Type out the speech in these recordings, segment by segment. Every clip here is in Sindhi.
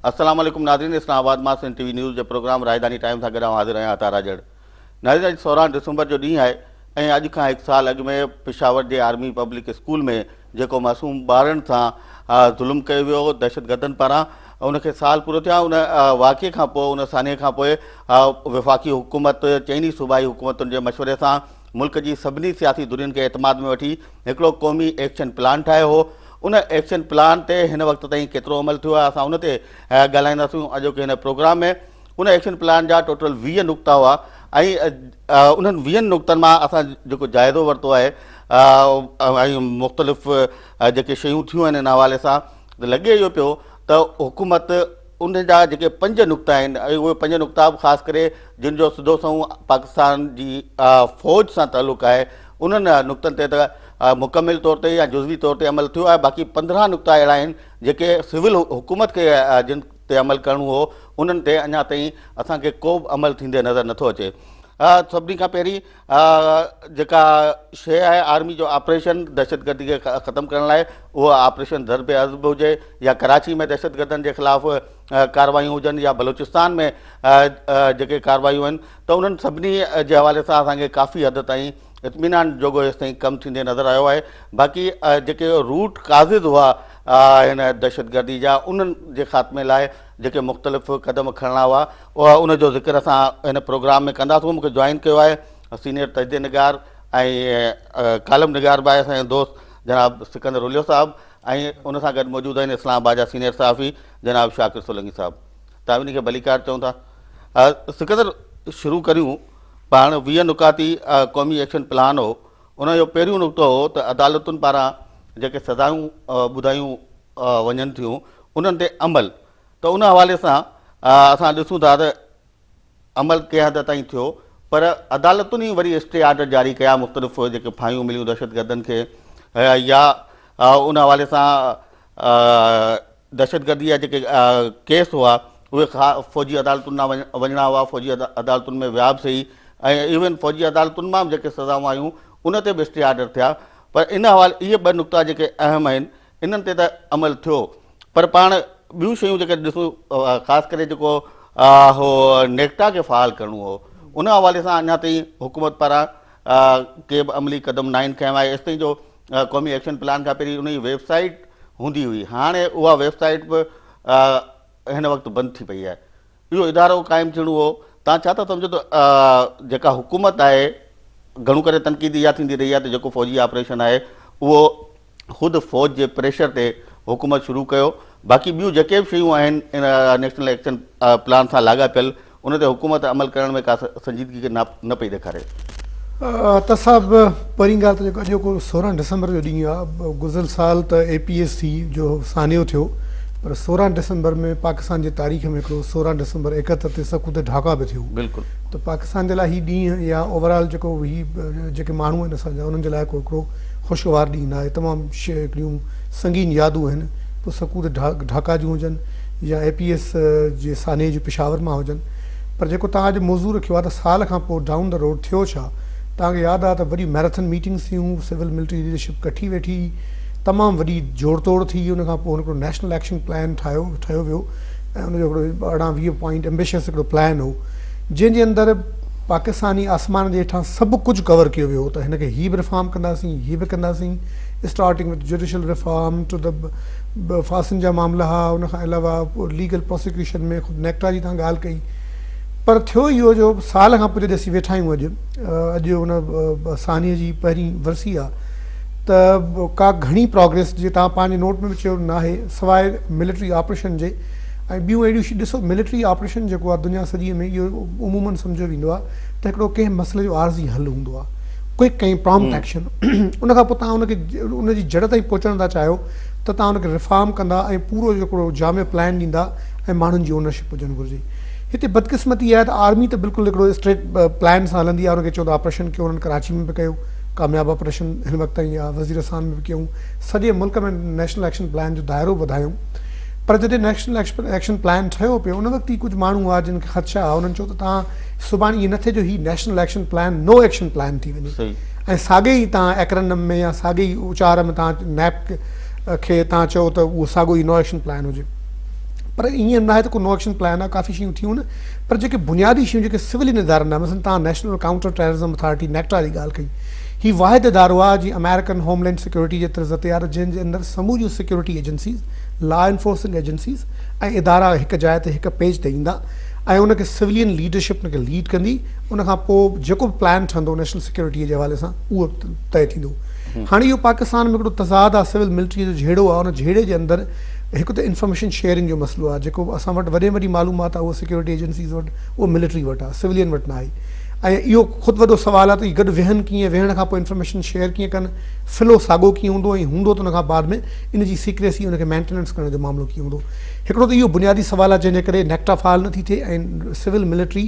السلام عليڪم ناظرين اسلام آباد مان سنڌ ٽي وي نيوز جي پروگرام راڄڌاني ٽائيم سان گڏ آئون حاضر آهيان عطا راڄڙ. ناظرين اڄ 16 ڊسمبر جو ڏينهن آهي ۽ اڄ کان هڪ سال اڳ ۾ پشاور جي آرمي پبلڪ اسڪول ۾ جيڪو معصوم ٻارڙن سان ظلم ڪيو ويو هو دهشتگردن پاران ان کي سال پورو ٿيو آهي ان واقعي کان پوء ان سانحي کان پوء وفاقي حڪومت چئني صوبائي حڪومتن جي مشوري سان ملڪ جي سڀني سياسي ڌرين کي اعتماد ۾ وٺي هڪڙو قومي ايڪشن پلان ٺاهيو هو ان ايڪشن پلان تي هن وقت تائين ڪيترو عمل ٿيو آهي اسان ان تي ڳالهائينداسون اڄوڪي هن پروگرام ۾ ان ايڪشن پلان جا ٽوٽل 20 نقطا هئا ۽ انهن 20 نقطن مان اسان جيڪو جائزو ورتو آهي ۽ مختلف جيڪي شيون ٿيون آهن ان حوالي سان ته لڳي اهو پيو ته حڪومت ان جا جيڪي پنج نقطا آهن ۽ اهي پنج نقطا به خاص ڪري جن جو سڌو سنئون پاڪستان جي فوج سان تعلق آهي انهن نقطن تي ته مڪمل طور تي يا جزوي طور تي عمل ٿيو آهي باقي 15 نقطا اهڙا آهن جيڪي سول حڪومت کي جن تي عمل ڪرڻو هو انهن تي اڃا تائين اسان کي ڪو به عمل ٿيندي نظر نٿو اچي. سڀني کان پهرين جيڪا شيء آهي آرمي جو آپريشن دهشتگردي کي ختم ڪرڻ لاء اهو آپريشن ضرب عضب هجي يا ڪراچي ۾ دهشتگردن جي خلاف ڪاروايون هجن يا بلوچستان ۾ جيڪي ڪاروايون آهن ته انهن سڀني جي حوالي سان اسان کي ڪافي حد تائين اطمينان جوڳو هيستائين ڪم ٿيندي نظر آيو آهي باقي جيڪي روٽ ڪازز هئا هن دهشتگردي جا انهن جي خاتمي لاء جيڪي مختلف قدم کڻڻا هئا اها ان جو ذڪر اسان هن پروگرام ۾ ڪنداسون مونکي جوائن ڪيو آهي سينيئر تجزيه نگار ۽ ڪالم نگار به آهي اسان جو دوست جناب سڪندر اليو صاحب ۽ ان سان گڏ موجود آهن اسلام آباد جا سينيئر صحافي جناب شاڪر سولنگي صاحب توهان کي ڀليڪار چئون ٿا سڪندر شروع ڪريون پاڻ 20 نڪاتي قومي ايڪشن پلان هو، ان جو پهريون نقطو هو ته عدالتن پاران جيڪي سزائون ٻڌايون وڃن ٿيون انهن تي عمل ته ان حوالي سان اسان ڏسون ٿا ته عمل ڪنهن حد تائين ٿيو پر عدالتن ئي وري اسٽي آرڊر جاري ڪيا مختلف جيڪي ڦاهيون مليون دهشتگردن کي يا ان حوالي سان دهشتگردي جا جيڪي ڪيس هئا اهي فوجي عدالتن ڏانهن وڃڻا هئا، فوجي عدالتن ۾ ويا به سهي ۽ ايون فوجي عدالتن مان به جيڪي سزائون آيون ان تي به اسٽي آرڊر ٿيا پر ان حوالي اهي ٻه نقطا جيڪي اهم آهن انهن تي ته عمل ٿيو پر پاڻ ٻيون شيون جيڪي ڏسون خاص ڪري جيڪو هو نيڪٽا کي فعال ڪرڻو هو ان حوالي سان اڃا تائين حڪومت پاران ڪي به عملي قدم ناهن کنيا آهي ايستائين جو قومي ايڪشن پلان کان پهرين ان جي ويب سائيٽ هوندي هئي هاڻي اها ويب سائيٽ به هن وقت بند ٿي پئي آهي اهو ادارو قائم ٿيڻو هو تان ڇا ٿا سمجهو ته جيڪا حڪومت آهي گهڻو ڪري تنقيد اها ٿيندي رهي آهي ته جيڪو فوجي آپريشن آهي اهو خود فوج جي پريشر تي حڪومت شروع ڪيو باقي ٻيون جيڪي به شيون آهن ان نيشنل ايڪشن پلان سان لاڳاپيل ان تي حڪومت عمل ڪرڻ ۾ ڪا سنجيدگي نه پئي ڏيکاري. عطا صاحب پهرين ڳالهه ته جيڪو اڄوڪو 16 ڊسمبر جو ڏينهن آهي گذريل سال ته اي پي ايس سي جو سانحو ٿيو پر 16 ڊسمبر ۾ پاڪستان جي تاريخ ۾ هڪڙو 16 ڊسمبر 71 تي سقوط ڍاڪا به ٿيو بلڪل ته پاڪستان جي لاء هي ڏينهن يا اوور آل جيڪو هي جيڪي ماڻهو آهن اسان جا انهن جي لاء ڪو هڪڙو خوشگوار ڏينهن نه آهي تمام هڪڙيون سنگين يادون آهن پوء سقوط ڍاڪا جون هجن يا اي پي ايس جي سانحي جون پشاور مان هجن پر جيڪو توهان اڄ موضوع رکيو آهي ته سال کان پوء ڊائون the road ٿيو ڇا؟ توهان کي ياد آهي ته وڏيون ميراٿن ميٽنگس ٿيون، سول ملٽري ليڊرشپ ڪٺي ويٺي، تمام وڏي جوڙ توڙ ٿي، ان کان پوء هڪڙو نيشنل ايڪشن پلان ٺاهيو ٺهيو ويو ۽ ان جو هڪڙو 18 20 پوائنٽ ايمبيشس هڪڙو پلان هو جنهن جي اندر پاڪستاني آسمان جي هيٺان سڀ ڪجهه ڪور ڪيو ويو هو ته هن کي هي به ريفارم ڪنداسين هي به ڪنداسين starting with judicial reform to the ڦاسين جا معاملا ها ان کان علاوه ليگل پراسيڪيوشن ۾ خود نيڪٽا جي تان ڳالهه ڪئي پر ٿيو اهو جو سال کان پوء جڏهن اسين ويٺا آهيون اڄ اڄ ان ثانيء جي پهرين ورسي آ ته ڪا گهڻي پراگريس جي تان پنهنجي نوٽ ۾ به چيو ناهي سواء ملٽري آپريشن جي ۽ ٻيون اهڙيون شيون ڏسو ملٽري آپريشن جيڪو آ دنيا سڄي ۾ اهو عمومن سمجهيو ويندو آ ته هڪڙو ڪنهن مسئلي جو عارضي حل هوندو آ ڪوئڪ ۽ پرامپٽ ايڪشن ان کان پوء تان ان کي ان جي جڙ تائين پهچڻ ٿا چاهيو ته توهان ان کي ريفارم ڪندا ۽ پورو هڪڙو جامع پلان ڏيندا ۽ ماڻهن جي اونرشپ هجڻ گهرجي. هتي بدقسمتي اها آهي ته آرمي ته بلڪل هڪڙو اسٽريٽ پلان سان هلندي آهي ان کي چئو ته آپريشن ڪيو انهن ڪراچي ۾ به ڪيو ڪامياب آپريشن هن وقت تائين يا وزيرستان ۾ به ڪيون سڄي ملڪ ۾ نيشنل ايڪشن پلان جو دائرو وڌايون پر جڏهن نيشنل ايڪشن پلان ٺهيو پيو ان وقت ئي ڪجهه ماڻهو هئا جن کي خدشا هئا انهن چيو ته توهان سڀاڻي ائين نه ٿئي جو هي national action plan no action plan ٿي وڃي. ۽ ساڳئي ئي توهان ايڪرنم ۾ يا ساڳئي ئي اچار ۾ توهان نيپ کي توهان چئو ته اهو ساڳيو ئي نو ايڪشن پلان هجي. پر ائين ناهي ته ڪو نو ايڪشن پلان آهي، ڪافي شيون ٿيون آهن پر جيڪي بنيادي شيون جيڪي سولين ادارن ڏانهن مثلاً توهان national counter terrorism authority NACTA جي ڳالهه ڪئي هي واحد ادارو آهي جيئن آمريڪن هوم لينڊ سيڪيورٽي جي طرز تي آهي ته جنهن جي اندر سموريون security agencies, law enforcing agencies ۽ ادارا هڪ جاء تي هڪ پيج تي ايندا ۽ ان کي سولين ليڊرشپ ان کي ليڊ ڪندي ان کان پوء جيڪو به پلان ٺهندو نيشنل سيڪيورٽي جي حوالي سان اهو طئي ٿيندو. هاڻي اهو پاڪستان ۾ هڪڙو تضاد آهي سول ملٽري جو جهيڙو آهي ان جهيڙي جي اندر هڪ ته انفارميشن شيئرنگ جو مسئلو آهي جيڪو اسان وٽ وڏي ۾ وڏي معلومات آهي اهو سيڪيورٽي ايجنسيز وٽ اهو ملٽري وٽ آهي سولين وٽ ناهي ۽ اهو خود وڏو سوال آهي ته اهي گڏ ويهن ڪيئن ويهڻ کان پوء انفارميشن شيئر ڪيئن ڪن فلو ساڳو ڪيئن هوندو ۽ هوندو ته ان کان بعد ۾ ان جي سيڪريسي ان کي مينٽيننس ڪرڻ جو معاملو ڪيئن هوندو هڪڙو ته اهو بنيادي سوال آهي جنهن جي ڪري نيڪٽا فعال نٿي ٿئي ۽ سول ملٽري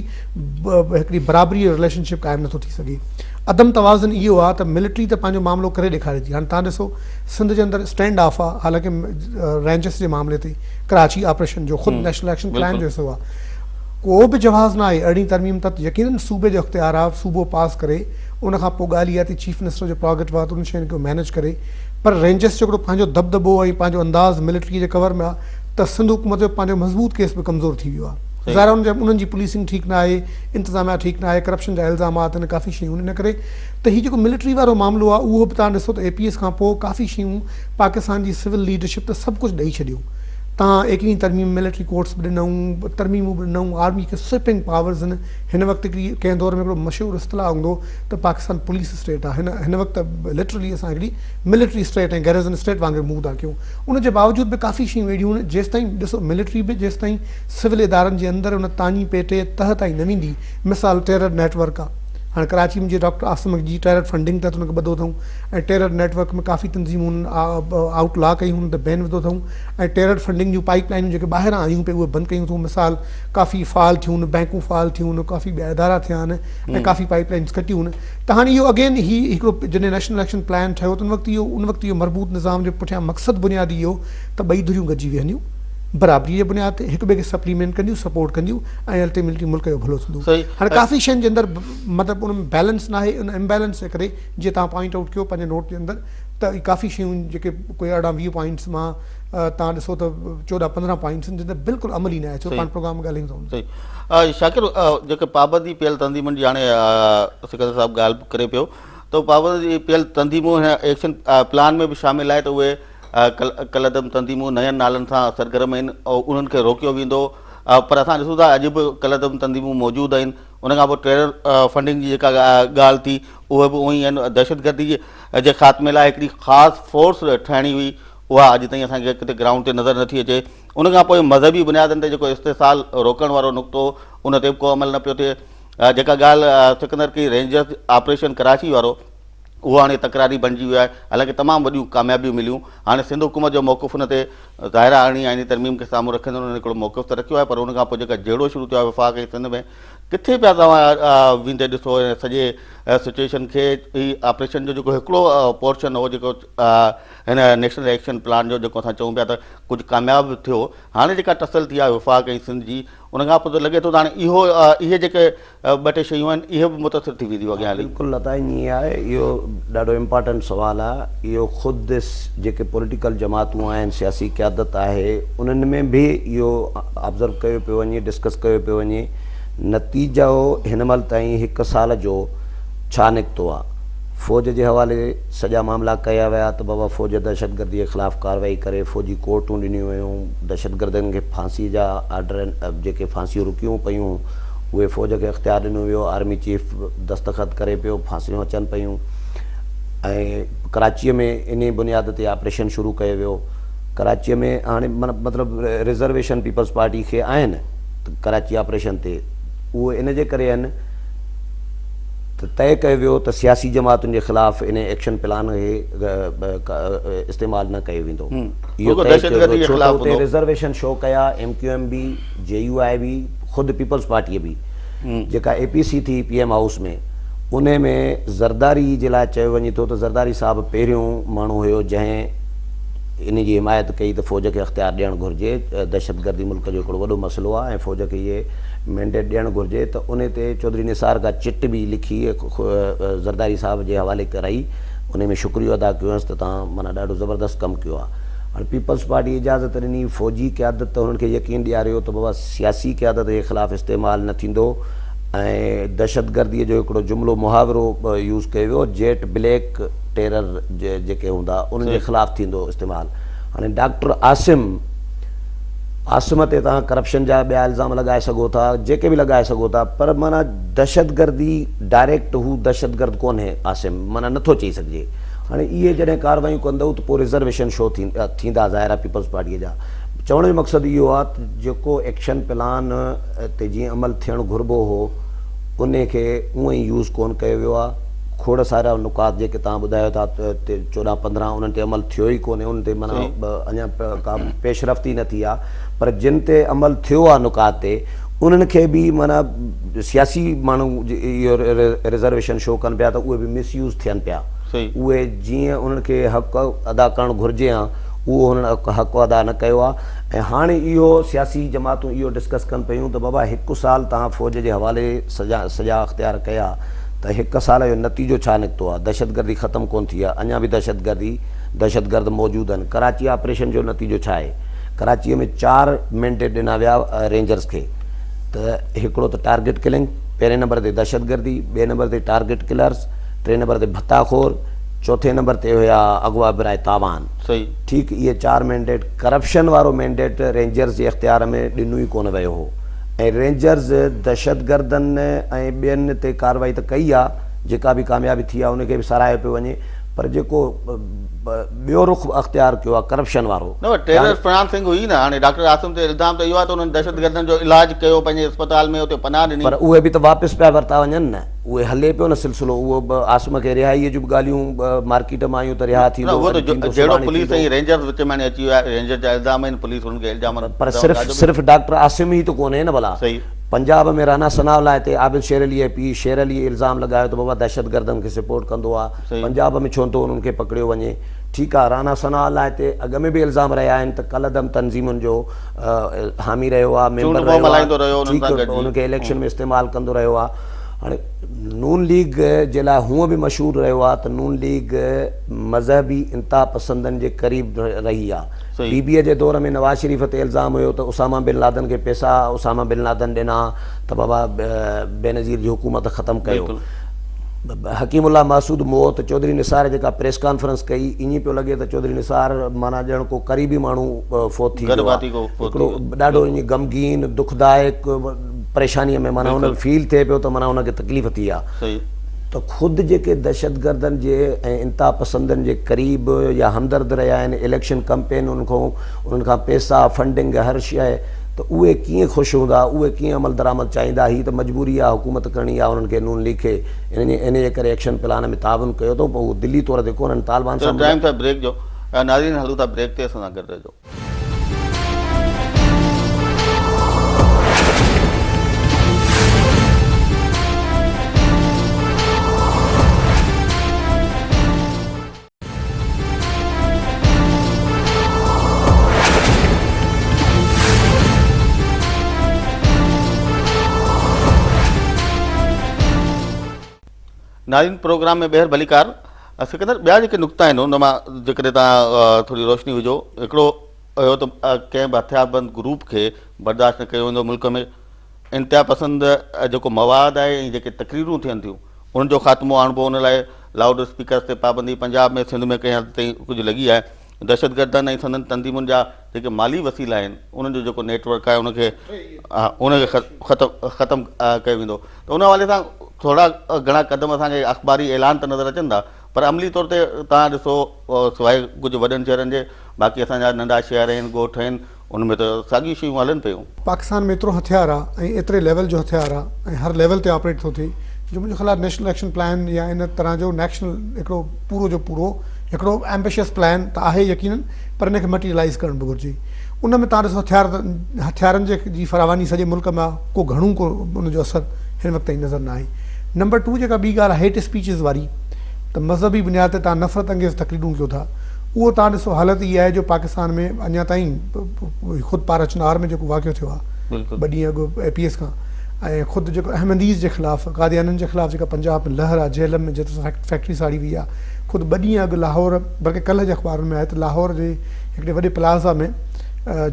هڪڙي برابري جو رليشن شپ قائم نٿو ٿي سگهي. عدم توازن اهو آهي ته ملٽري ته پنهنجو معاملو ڪري ڏيکاري ٿي. هاڻي توهان ڏسو سنڌ جي اندر اسٽينڊ آف آهي حالانڪه رينجرس جي معاملي تي ڪراچي آپريشن جو خود نيشنل ايڪشن پلان جو حصو آهي ڪو به جواز نه آهي ارڙهين ترميم تحت يقينن صوبي جو اختيار آهي صوبو پاس ڪري ان کان پوء ڳالهه اها ٿي چيف منسٽر جو پراگيٽو آهي ته انهن شين کي مينيج ڪري پر رينجرس جو هڪڙو پنهنجو دٻدٻو ۽ پنهنجو انداز ملٽري جي ڪور ۾ آهي ته سنڌ حڪومت جو پنهنجو مضبوط ڪيس به ڪمزور ٿي ويو آهي ظاهر آهي انهن جي پوليسنگ ٺيڪ نه آهي، انتظاميا ٺيڪ نه آهي، ڪرپشن جا الزامات آهن، ڪافي شيون آهن ان ڪري ته هي جيڪو ملٽري وارو معاملو آهي اهو به توهان ڏسو ته اي پي ايس کان پوء ڪافي شيون پاڪستان جي سول ليڊرشپ ته سڀ ڪجهه ڏئي ڇڏيو توهان ايڪويهين ترميم ملٽري ڪورٽس به ڏنائون ترميمون به ڏنائون آرمي کي سوئپنگ پاورز آهن هن وقت هڪڙي ڪنهن دور ۾ هڪڙو مشهور اصطلاح هوندو ته پاڪستان پوليس اسٽيٽ آهي هن هن وقت لٽرلي اسان هڪڙي ملٽري اسٽيٽ ۽ گيريزن اسٽيٽ وانگر موو ٿا ڪيون ان جي باوجود به ڪافي شيون اهڙيون آهن جيستائين ڏسو ملٽري به جيستائين سول ادارن جي اندر ان تاڃي پيٽي تهه تائين نه ويندي، مثال ٽيرر نيٽ ورڪ آ، هاڻي ڪراچي ۾ جيئن ڊاڪٽر عاصم جي ٽيرر فنڊنگ تحت ان کي ٻڌو اٿئون ۽ ٽيرر نيٽ ورڪ ۾ ڪافي تنظيمون آئوٽ لا ڪيون هن تي بين وڌو اٿئون ۽ ٽيرر فنڊنگ جون پائيپ لائنون جيڪي ٻاهران آيون پئي اهي بند ڪيون اٿئون مثال ڪافي فعال ٿيون بينڪون فعال ٿيون ڪافي ٻيا ادارا ٿيا آهن ۽ ڪافي پائيپ لائنز ڪٽيون ته هاڻي اهو اگين هي هڪڙو جڏهن نيشنل ايڪشن پلان ٺهيو ته ان وقت اهو ان وقت اهو مربوط نظام جو پٺيان مقصد بنيادي اهو ته ٻئي ڌريون گڏجي ويهنديون برابري جي بنياد تي هڪ ٻئي کي سپليمينٽ ڪنديون سپورٽ ڪنديون ۽ الٽيميٽلي ملڪ جو ڀلو ٿيندو. هاڻي ڪافي شين جي اندر مطلب ان ۾ بيلنس ناهي ان امبيلنس جي ڪري جيئن توهان پوائنٽ آئوٽ ڪيو پنهنجي نوٽ جي اندر ته ڪافي شيون جيڪي ڪوئي 18 20 پوائنٽس مان توهان ڏسو ته 14 15 پوائنٽس آهن جن تي بلڪل عمل ئي ناهي ٿيو پاڻ پروگرام ۾ ڳالهايون ٿا ان تي. صحيح شاڪر جيڪي پابندي پيل تنظيمن جي هاڻي سڪندر صاحب ڳالهه ڪري پيو ته پابندي پيل تنظيمون هن ايڪشن پلان ۾ به شامل آهي ته اهي ڪالعدم تنظيمون نين نالن سان سرگرم آهن انهن کي روڪيو ويندو پر اسان ڏسون ٿا اڄ به ڪالعدم تنظيمون موجود آهن ان کان پوء ٽيرر فنڊنگ جي جيڪا ڳالهه ٿي اهي به اهي آهن دهشتگردي جي خاتمي لاء هڪڙي خاص فورس ٺاهڻي هئي اها اڄ تائين اسان کي ڪٿي گرائونڊ تي نظر نٿي اچي ان کان پوء مذهبي بنيادن تي جيڪو استحصال روڪڻ وارو نقطو ان تي به ڪو عمل نه پيو ٿئي جيڪا ڳالهه سڪندر ڪئي رينجرز آپريشن ڪراچي وارو اهو هاڻي تڪراري بڻجي ويو آهي، حالانڪه تمام وڏيون ڪاميابيون مليون، هاڻي سنڌ حڪومت جو موقف ان تي ظاهر آهي ارڙهين آئيني ترميم کي سامهون رکندي انهن هڪڙو موقف ته رکيو آهي پر ان کان پوء جيڪا جهيڙو شروع ٿيو آهي وفاق ۽ سنڌ ۾ ڪٿي پيا توهان ويندي ڏسو ان سڄي سچوئيشن کي هي آپريشن جو جيڪو هڪڙو پورشن هو جيڪو هن نيشنل ايڪشن پلان جو جيڪو اسان چئون پيا ته ڪجهه ڪامياب ٿيو هاڻي جيڪا ٽسل ٿي آهي وفاق ۽ سنڌ جي ان کان پوء ته لڳي ٿو ته هاڻي اهو اهي جيڪي ٻه ٽي شيون آهن اهي به متاثر ٿي وينديون اڳيان هلي. بلڪل عطا ائين ئي آهي اهو ڏاڍو امپارٽنٽ سوال آهي اهو خود جيڪي پوليٽيڪل جماعتون آهن سياسي قيادت آهي انهن ۾ به اهو آبزرو ڪيو پيو وڃي ڊسڪس ڪيو پيو وڃي نتيجو هن مهل تائين هڪ سال جو ڇا نڪتو آهي فوج جي حوالي سڄا معاملا ڪيا ويا ته بابا فوج دهشتگردي جي خلاف ڪارروائي ڪري فوجي ڪورٽون ڏنيون ويون دهشتگردن کي ڦاسي جا آرڊر جيڪي ڦاسيون رڪيون پيون اهي فوج کي اختيار ڏنو ويو، آرمي چيف دستخط ڪري پيو، ڦاسيون اچن پيون ۽ ڪراچيء ۾ انهي بنياد تي آپريشن شروع ڪيو ويو. ڪراچيء ۾ هاڻي مطلب رزرويشن پيپلز پارٽي کي آهن ته ڪراچي آپريشن تي اهو ان جي ڪري آهن ته طئي ڪيو ويو ته سياسي جماعتن جي خلاف انهي ايڪشن پلان کي استعمال نه ڪيو ويندو. اهو طئي ڪيو ويو ڇو ته اتي رزرويشن شو ڪيا ايم ڪيو ايم به، جي يو آء به، خود پيپلز پارٽيء به جيڪا اي پي سي ٿي پي ايم هائوس ۾ انهي ۾ زرداري جي لاء چيو وڃي ٿو ته زرداري صاحب پهريون ماڻهو هيو جنهن انهي جي حمايت ڪئي ته فوج کي اختيار ڏيڻ گهرجي دهشتگردي ملڪ جو هڪڙو وڏو مسئلو آهي ۽ فوج کي اهي مينڊيٽ ڏيڻ گهرجي ته انهي تي چوڌري نثار ڪا چٽ به لکي زرداري صاحب جي حوالي ڪرائي انهي ۾ شڪريو ادا ڪيو هيس ته توهان معنيٰ ڏاڍو زبردست ڪم ڪيو آهي. هاڻي پيپلز پارٽي اجازت ڏني، فوجي قيادت ته هنن کي يقين ڏياريو ته بابا سياسي قيادت جي خلاف استعمال نه ٿيندو ۽ دهشتگردي جو هڪڙو جملو محاورو يوز ڪيو ويو جيٽ بليڪ ٽيرر جيڪي هوندا انهن جي خلاف ٿيندو استعمال. هاڻي ڊاڪٽر عاصم عاصم تي توهان ڪرپشن جا ٻيا الزام لڳائي سگهو ٿا جيڪي به لڳائي سگهو ٿا پر معنيٰ دهشتگردي ڊائريڪٽ هو دهشتگرد ڪونهي عاصم معنيٰ نٿو چئي سگهجي. هاڻي اهي جڏهن ڪارروايون ڪندؤ ته پوء رزرويشن شو ٿيندا ظاهر آهي پيپلز پارٽيء جا. چوڻ جو مقصد اهو آهي ته جيڪو ايڪشن پلان تي جيئن عمل ٿيڻ گهربو هو انهي کي اونئن ئي يوز ڪونه ڪيو ويو آهي. کوڙ سارا نڪات جيڪي توهان ٻڌايو ٿا 14 15 انهن تي عمل ٿيو ئي ڪونهي انهن تي معنيٰ اڃا ڪا پيش رفت ئي نه ٿي آهي پر جن تي عمل ٿيو آهي نڪات تي انهن کي به معنيٰ سياسي ماڻهو اهو رزرويشن شو ڪن پيا ته اهي به مس يوز ٿين پيا. اهي جيئن انهن کي حق ادا ڪرڻ گهرجي ها اهو هنن حق ادا نه ڪيو آهي ۽ هاڻي اهو سياسي جماعتون اهو ڊسڪس ڪن پيون ته بابا هڪ سال توهان فوج جي حوالي سڄا سڄا اختيار ڪيا ته هڪ سال جو نتيجو ڇا نڪتو آهي دهشتگردي ختم ڪونه ٿي آهي اڃا به دهشتگردي دهشتگرد موجود آهن ڪراچي آپريشن جو نتيجو ڇا آهي ڪراچي ۾ 4 مينڊيٽ ڏنا ويا رينجرز کي ته هڪڙو ته ٽارگيٽ ڪلنگ پهرين نمبر تي دهشتگردي ٻئي نمبر تي ٽارگيٽ ڪلرز ٽئين نمبر تي ڀتا خور، چوٿين نمبر تي هيا اغوا براء تاوان. ٺيڪ اهي 4 مينڊيٽ ڪرپشن وارو مينڊيٽ رينجرز جي اختيار ۾ ڏنو ئي ڪونه ويو هو ۽ رينجرز دهشتگردن ۽ ٻين تي ڪارروائي ته ڪئي آ جيڪا به ڪاميابي ٿي آ ان کي به ساراهيو پيو وڃي پر جيڪو ٻيو رخ اختيار ڪيو آ ڪرپشن وارو. نه پر ٽيرر فنانسنگ هئي نه هاڻي ڊاڪٽر عاصم تي الزام ته اهو آ ته انهن دهشتگردن جو علاج ڪيو پنهنجي اسپتال ۾ اتي پناهه ڏني. پر اهي به ته واپس پيا ورتا وڃن نه. اهي هلي پيو نه سلسلو اهو به عاصم کي رهائيء جون به ڳالهيون مارڪيٽ مان آيون ته رها ٿيندو اهو ته جهڙو پوليس ۽ رينجرز وچ ۾ هاڻي اچي ويو آهي رينجرز جا الزام آهن پوليس انهن کي الزامن پر صرف صرف ڊاڪٽر عاصم ئي ته ڪونهي نه ڀلا پنجاب ۾ رانا ثناء الله تي عابد شير علي ۽ پيء شير علي الزام لڳايو ته بابا دهشتگردن کي سپورٽ ڪندو آهي پنجاب ۾ ڇو نٿو انهن کي پڪڙيو وڃي ٺيڪ آهي رانا ثناء الله تي اڳ ۾ به الزام رهيا آهن ته ڪالعدم تنظيمن جو حامي رهيو آهي ميمبر رهيو آهي ٺيڪ انهن کي اليڪشن ۾ استعمال ڪندو رهيو آهي هاڻي نون ليگ جي لاء هونء به مشهور رهيو آهي ته نون ليگ مذهبي انتها پسندن جي قريب رهي آهي. بي بيء جي دور ۾ نواز شريف تي الزام هيو ته اسامه بن لادن کي پيسا اسامه بن لادن ڏنا ته بابا بينظير جي حڪومت ختم ڪيو. حڪيم الله محسود مئو ته چوڌري نثار جيڪا پريس ڪانفرنس ڪئي ائين پيو لڳي ته چوڌري نثار معنيٰ ڄڻ ڪو قريبي ماڻهو فوت ٿي ويو آهي. هڪڙو ڏاڍو ائين غمگين دکدائڪ پريشانيء ۾ معنيٰ هن فيل ٿئي پيو ته معنيٰ هن کي تڪليف ٿي آ ته خود جيڪي دهشتگردن جي ۽ انتها پسندن جي قريب يا همدرد رهيا آهن اليڪشن ڪمپين انهن کان انهن کان پيسا فنڊنگ هر شيء ته اهي ڪيئن خوش هوندا اهي ڪيئن عمل درآمد چاهيندا هي ته مجبوري آ حڪومت ڪرڻي آ انهن کي نون ليگ کي انهي جي ڪري ايڪشن پلان ۾ تعاون ڪيو اٿئون پر اهو دلي طور تي ڪونهن طالبان سان ٽائيم ٿيو بريڪ جو ناظرين هلون ٿا بريڪ تي اسان سان گڏ رهجو. ناظرين پروگرام ۾ ٻيهر ڀليڪار سڪندر ٻيا جيڪي نقطا آهن ان مان جيڪڏهن توهان ٿوري روشني وجهو هڪڙو اهو ته ڪنهن به هٿياربند گروپ کي برداشت نه ڪيو ويندو ملڪ ۾ انتها پسند جيڪو مواد آهي ۽ جيڪي تقريرون ٿين ٿيون انهن جو خاتمو آڻبو ان لاء لائوڊ اسپيڪرز تي پابندي پنجاب ۾ سنڌ ۾ ڪنهن حد تائين ڪجهه لڳي آهي دهشتگردن ۽ سندن تنظيمن جا جيڪي مالي وسيلا آهن انهن جو جيڪو نيٽ ورڪ آهي ان کي ان کي ختم ختم ڪيو ويندو ته ان حوالي سان ٿورا گهڻا قدم اسان کي اخباري اعلان ته نظر اچن ٿا پر عملي طور تي توهان ڏسو سواء ڪجهه وڏن شهرن جي باقي اسان جا ننڍا شهر آهن ڳوٺ آهن ان ۾ ته ساڳيون شيون هلن پيون. پاڪستان ۾ ايترو هٿيار آ ۽ ايتري ليول جو هٿيار آ ۽ هر ليول تي آپريٽ ٿو ٿئي جو منهنجو خيال آ نيشنل ايڪشن پلان يا ان طرح جو نيشنل هڪڙو پورو جو پورو هڪڙو ايمبيشس پلان ته آهي يقينن پر ان کي مٽيريلائيز ڪرڻ به گهرجي ان ۾ تان ڏسو هٿيار هٿيارن جي جي فراواني سڄي ملڪ ۾ آ ڪو گهڻو ڪو ان جو اثر هن وقت تائين نظر نه آئي نمبر ٽو جيڪا ٻي ڳالهه آ هيٽ اسپيچز واري ته مذهبي بنياد تي تان نفرت انگيز تقريرون ڪيو ٿا اهو توهان ڏسو حالت اها آهي جو پاڪستان ۾ اڃا تائين خود پارچنار ۾ جيڪو واقعو ٿيو آهي 2 ڏينهن اڳ اي پي ايس کان ۽ خود جيڪو احمديز جي خلاف قاديانين جي خلاف جيڪا پنجاب ۾ لهر آهي جهلم ۾ جيترو فيڪٽري ساڙي وئي آهي خود 2 ڏينهن اڳ لاهور بلڪه ڪلهه جي اخبارن ۾ آهي ته لاهور جي هڪڙي وڏي پلازا ۾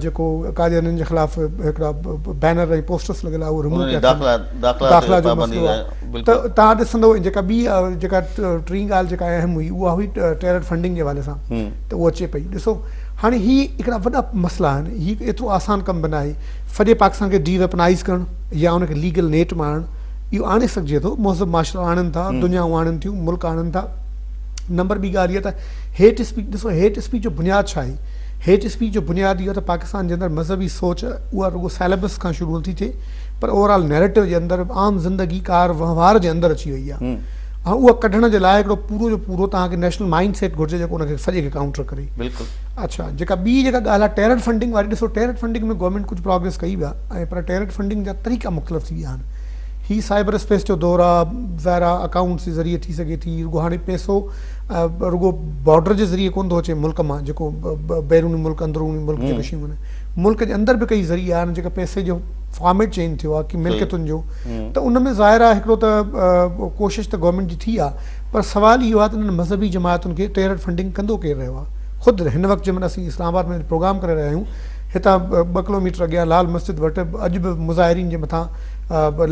جيڪو قاديانين جي خلاف هڪڙا بينر ۽ پوسٽرس لڳل آهي اهو رموو پيا ٿين داخلا جو مسئلو آهي ته توهان ڏسندو جيڪا ٻي جيڪا ٽين ڳالهه جيڪا اهم هئي اها هئي ٽيرر فنڊنگ جي حوالي سان ته اهو اچي پئي ڏسو هاڻي هي هڪڙا وڏا مسئلا آهن هي ايترو آسان ڪم به ناهي سڄي پاڪستان کي ڊي ويپنائز ڪرڻ يا ان کي ليگل نيٽ ۾ آڻڻ اهو آڻي سگهجي ٿو مهذب معاشرا آڻن ٿا دنيائون آڻن ٿيون ملڪ آڻن ٿا نمبر ٻي ڳالهه اها ته هيٽ اسپيچ ڏسو هيٽ اسپيچ جو بنياد ڇا آهي؟ هيٽ اسپيچ جو بنياد اهو آهي ته پاڪستان جي اندر مذهبي سوچ اها رڳو سيليبس کان شروع نٿي ٿئي پر اوور آل نيريٽو جي اندر عام زندگي ڪار وهنوار جي اندر اچي وئي آهي ۽ اها ڪڍڻ جي لاء هڪڙو پورو جو پورو توهان کي نيشنل مائنڊ سيٽ گهرجي جيڪو ان کي سڄي کي ڪائونٽر ڪري. بلڪل. اڇا جيڪا ٻي جيڪا ڳالهه آهي ٽيرر فنڊنگ واري ڏسو ٽيرر فنڊنگ ۾ گورنمينٽ ڪجهه پراگريس ڪئي به آهي ۽ پر ٽيرر فنڊنگ جا طريقا مختلف ٿي ويا آهن. هي سائبر اسپيس جو دور آ، ظاهر آ اڪائونٽس جي ذريعي ٿي سگهي ٿي، رڳو هاڻي پئسو رڳو بارڊر جي ذريعي ڪونه ٿو اچي ملڪ مان جيڪو بيروني ملڪ اندروني ملڪ جيڪي شيون آهن ملڪ جي اندر به ڪئي ذريعا آهن جيڪا پئسي جو فارميٽ چينج ٿيو آ ڪي ملڪيتن جو ته ان ۾ ظاهر آ هڪڙو ته ڪوشش ته گورنمينٽ جي ٿي آ پر سوال اهو آ ته انهن مذهبي جماعتن کي ٽيرر فنڊنگ ڪندو ڪير رهيو آ خود هن وقت جنهن مهل اسين اسلام آباد ۾ پروگرام ڪري رهيا آهيون هتان ٻه ڪلوميٽر اڳيان لال مسجد وٽ اڄ به مظاهرين جي مٿان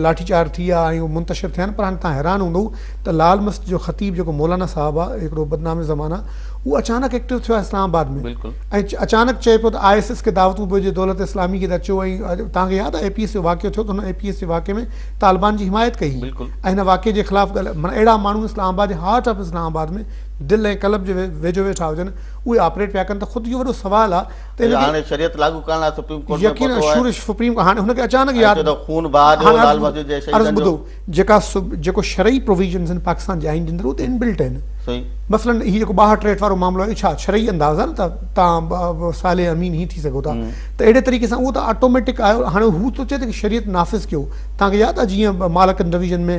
لاٺي چارج ٿي آ ۽ اهي منتشر ٿيا آهن پر هاڻي توهان حيران هوندؤ ته لال مسجد جو خطيب جيڪو مولانا صاحب آ هڪڙو بدنام زمانه اهو اچانڪ ايڪٽو ٿيو آ اسلام آباد ۾ ۽ اچانڪ چئي پيو ته I S S کي دعوتون پيو ڏي دولت اسلامي کي ته اچو ۽ توهان کي ياد آ اي پي ايس جو واقعو ٿيو ته هن اي پي ايس جي واقعي ۾ طالبان جي حمايت ڪئي هئي ۽ هن واقعي جي خلاف ڳالهه معنيٰ اهڙا ماڻهو اسلام آباد جي هارٽ آف اسلام آباد ۾ دل ۽ قلب جي ويجهو ويٺا هجن اهي آپريٽ پيا ڪن ته خود اهو وڏو سوال آ ته ان کي هاڻي شريعت لاڳو ڪرڻ لاء سپريم ڪورٽ ۾ يقينا پهتو آهي شورش سپريم هاڻي هن کي اچانڪ ۽ ياد چيو ته خون بها ڏيو هاڻي لال عرض مسجد جي عرض شهيدن جو ٻڌو جيڪا جيڪو شرعي پروويزنز آهن پاڪستان جي آئين جي اندر اهي ته ان بلٽ آهن صحيح مثلا هي جيڪو 62 ٽيٽ وارو معاملو آهي اهو ڇا شرعي انداز آهي نه ته توهان صالح امين هي ٿي سگهو ٿا ته اهڙي طريقي سان اهو ته آٽوميٽڪ آيو هاڻي هو ٿو چئي ته شريعت نافذ ڪيو توهان کي ياد آهي جيئن مالڪن ڊويزن ۾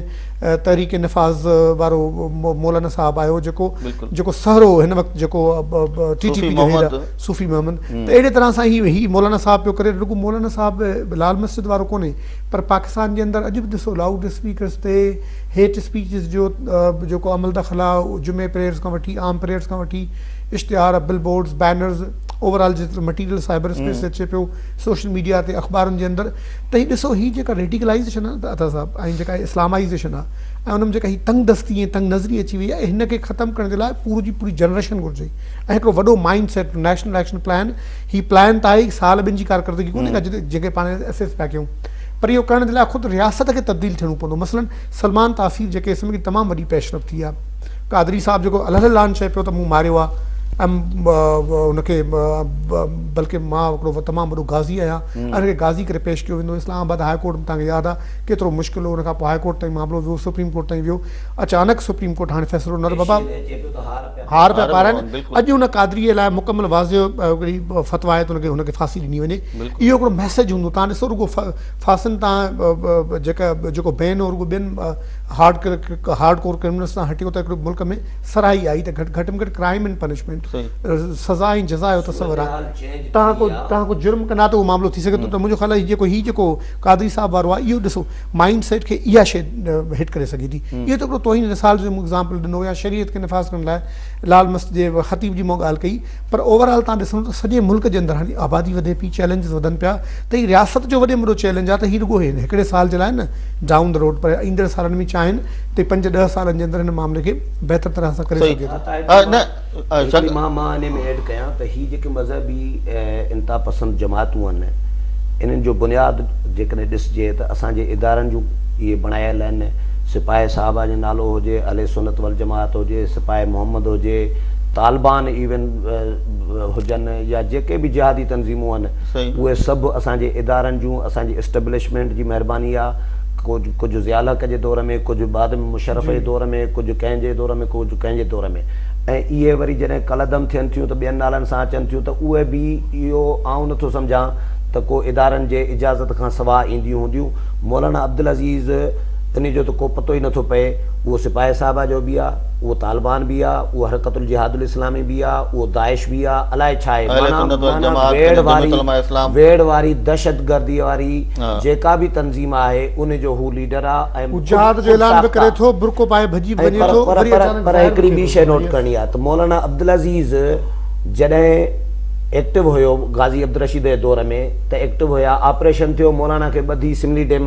تحريڪ نفاذ وارو مولانا صاحب آيو جيڪو جيڪو سهرو هن وقت جيڪو ٽي ٽي پي جو هيڊ آهي صوفي محمد ته اهڙي طرح سان هي هي مولانا صاحب پيو ڪري رڳو مولانا صاحب لال مسجد وارو ڪونهي پر پاڪستان جي اندر اڄ به ڏسو لائوڊ اسپيڪرس تي هيٽ اسپيچز جو جيڪو عمل دخل آهي جمعي پريئرز کان وٺي عام پريئرز کان وٺي اشتهار bill boards banners over all جيترو مٽيريل سائبر اسپيس تي اچي پيو سوشل ميڊيا تي اخبارن جي اندر ته هي ڏسو هي جيڪا ريڊيڪلائيزيشن آهي نه عطا صاحب ۽ جيڪا اسلامائيزيشن آهي ۽ ان ۾ جيڪا هي تنگ دستي ۽ تنگ نظري اچي وئي آهي هن کي ختم ڪرڻ جي لاء پورو جي پوري جنريشن گهرجي ۽ هڪڙو وڏو mind set national action plan هي پلان ته آهي سال ٻن جي ڪارڪردگي ڪونهي ڪا جتي جنهن کي پاڻ اسيس پيا ڪيون پر اهو ڪرڻ جي لاء خود رياست کي تبديل ٿيڻو پوندو مثلا سلمان تاثير جي ڪيس ۾ تمام وڏي پيش رفت ٿي آهي قادري صاحب جيڪو الهه الان چئي پيو ته مون ماريو آهي ۽ ان کي بلڪه مان هڪڙو تمام وڏو غازي آهيان ۽ ان کي غازي ڪري پيش ڪيو ويندو اسلام آباد هاء ڪورٽ ۾ توهان کي ياد آهي ڪيترو مشڪل هو ان کان پوء هاء ڪورٽ تائين معاملو ويو سپريم ڪورٽ تائين ويو اچانڪ سپريم ڪورٽ هاڻي فيصلو ڏنو ته بابا هار پيا پارائن اڄ ان قادري لاء مڪمل واضح هڪڙي فتويٰ آهي ته ان کي هن کي ڦاسي ڏني وڃي اهو هڪڙو ميسيج هوندو توهان ڏسو رڳو ڦاسين تان جيڪا جيڪو بين هو رڳو ٻين هارڊ هارڊ ڪور ڪرمنلز تان هٽيو ته هڪڙو ملڪ ۾ سرهائي آئي ته گهٽ گهٽ ۾ گهٽ ڪرائيم اينڊ پنشمينٽ سزا ۽ جزا جو تصور آهي توهان ڪو توهان ڪو جرم ڪندا ته اهو معاملو ٿي سگهي ٿو ته منهنجو خيال آهي جيڪو هي جيڪو قادري صاحب وارو آهي اهو ڏسو مائنڊ سيٽ کي اها شيء هٽ ڪري سگهي ٿي اهو ته هڪڙو توهين رسالت جو مون ايگزامپل ڏنو يا شريعت کي نفاذ ڪرڻ لاء لال مسجد جي خطيب جي مون ڳالهه ڪئي پر اوور آل توهان ڏسندو ته سڄي ملڪ جي اندر هاڻي آبادي وڌي پئي چئلينجز وڌن پيا ته هي رياست جو وڏي ۾ وڏو چئلينج آهي ته هي رڳو هڪڙي سال جي لاء نه ڊائون the road پر ايندڙ سالن ۾ چاهين ته پنج ڏهه سالن جي اندر هن معاملي کي بهتر طرح سان ڪري سگهجي ٿو. هڪڙي مان مان انهي ۾ ايڊ ڪيان ته هي جيڪي مذهبي انتها پسند جماعتون آهن انهن جو بنياد جيڪڏهن ڏسجي ته اسان جي ادارن جون اهي بڻايل آهن سپاهه صحابه جو نالو هجي اهل سنت والجماعت هجي سپاهه محمد هجي طالبان ايون هجن يا جيڪي به جهادي تنظيمون آهن اهي سڀ اسان جي ادارن جون اسان جي اسٽيبلشمينٽ جي مهرباني آهي ڪجهه ضياء الحق جي دور ۾ ڪجهه بعد ۾ مشرف جي دور ۾ ڪجهه ڪنهن جي دور ۾ ڪجهه ڪنهن جي دور ۾ ۽ اهي وري جڏهن ڪالعدم ٿين ٿيون ته ٻين نالن سان اچن ٿيون ته اهي به اهو آئون نٿو سمجهان ته ڪو ادارن جي اجازت کان سواء اينديون هونديون. مولانا عبدالعزيز انهي جو ته ڪو پتو ئي نٿو پئي اهو سپاهه صحابه جو به آ، اهو طالبان به آ، اهو حرڪت الجهاد الاسلامي به آ، اهو داعش به آ، الائي ڇا آهي اهل معنيٰ سنت معنيٰ والجماعت ويڙهه ڪڏهن جمعيت واري علماء اسلام. ويڙهه واري دهشتگردي واري جيڪا به تنظيم آهي ان جو هو ليڊر آ ۽ هو جهاد جو اعلان به ڪري ٿو، برقعو پائي ڀڄي به وڃي ٿو، پر وري پر اچانڪ پر ظاهر به هڪڙي ٿئي ٻي ٿو. شيء نوٽ ڪرڻي آ ته مولانا عبدالعزيز جڏهن ايڪٽو هيو غازي عبدالرشيد جي دور ۾ ته ايڪٽو هيا آپريشن ٿيو مولانا کي ٻڌي سملي ڊيم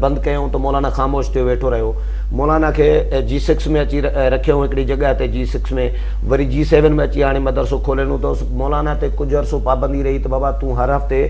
بند ڪيائون ته مولانا خاموش ٿيو ويٺو رهيو مولانا کي جي سڪس ۾ اچي رکيائون هڪڙي جڳهه تي جي سڪس ۾ وري جي سيون ۾ اچي هاڻي مدرسو کولينو اٿس مولانا تي ڪجهه عرصو پابندي رهي ته بابا تون هر هفتي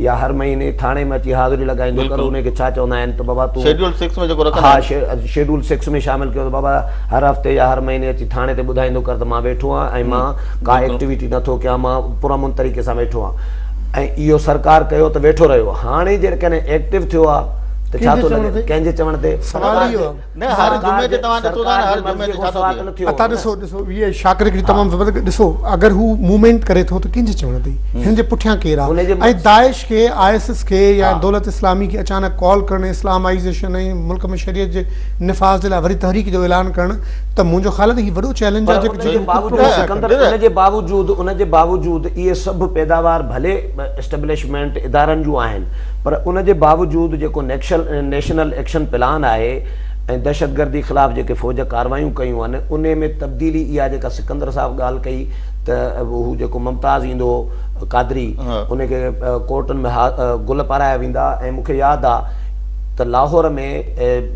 يا هر مهيني ٿاڻي ۾ اچي حاضري لڳائيندو ڪر انهي کي ڇا چوندا آهن ته بابا تون شيڊول سڪس ۾ جيڪو رکندا آهن ها شيڊول سڪس ۾ شامل ڪيو ته بابا هر هفتي يا هر مهيني اچي ٿاڻي تي ٻڌائيندو ڪر ته مان ويٺو آهيان ۽ مان ڪا ايڪٽيوٽي نه ٿو ڪيان مان پرامن طريقي سان ويٺو آهيان ۽ اهو سرڪار ڪيو ته ويٺو رهيو هاڻي جيڪڏهن ايڪٽو ٿيو آهي ته ڇا ٿو لڳي ڪنهن جي چوڻ تي سوال اهو آهي نه هر جمعي تي توهان ڏسو ٿا نه هر جمعي تي ڇا ٿو ٿئي عطا ڏسو ڏسو هي شاڪر هڪڙي تمام زبردست ڏسو اگر هو موومينٽ ڪري ٿو ته ڪنهن جي چوڻ تي هن جي پٺيان ڪير آهي ۽ داعش کي I S S کي يا دولت اسلامي کي اچانڪ ڪال ڪرڻ اسلامائيزيشن ۽ ملڪ ۾ شريعت جي نفاذ جي لاء وري تحريڪ جو اعلان ڪرڻ ته منهنجو خيال آهي ته هي وڏو چئلينج آهي جيڪو سڪندر ان جي باوجود ان جي باوجود اهي سڀ پيداوار ڀلي اسٽيبلشمينٽ ادارن جون آهن پر ان جي باوجود جيڪو نيشنل ايڪشن پلان آهي ۽ دهشتگردي خلاف جيڪي فوج ڪاروايون ڪيون آهن انهي ۾ تبديلي اها جيڪا سڪندر صاحب ڳالهه ڪئي ته هو جيڪو ممتاز ايندو هو قادري ان کي ڪورٽن ۾ گل پارايا ويندا ۽ مون کي ياد آهي ته لاهور ۾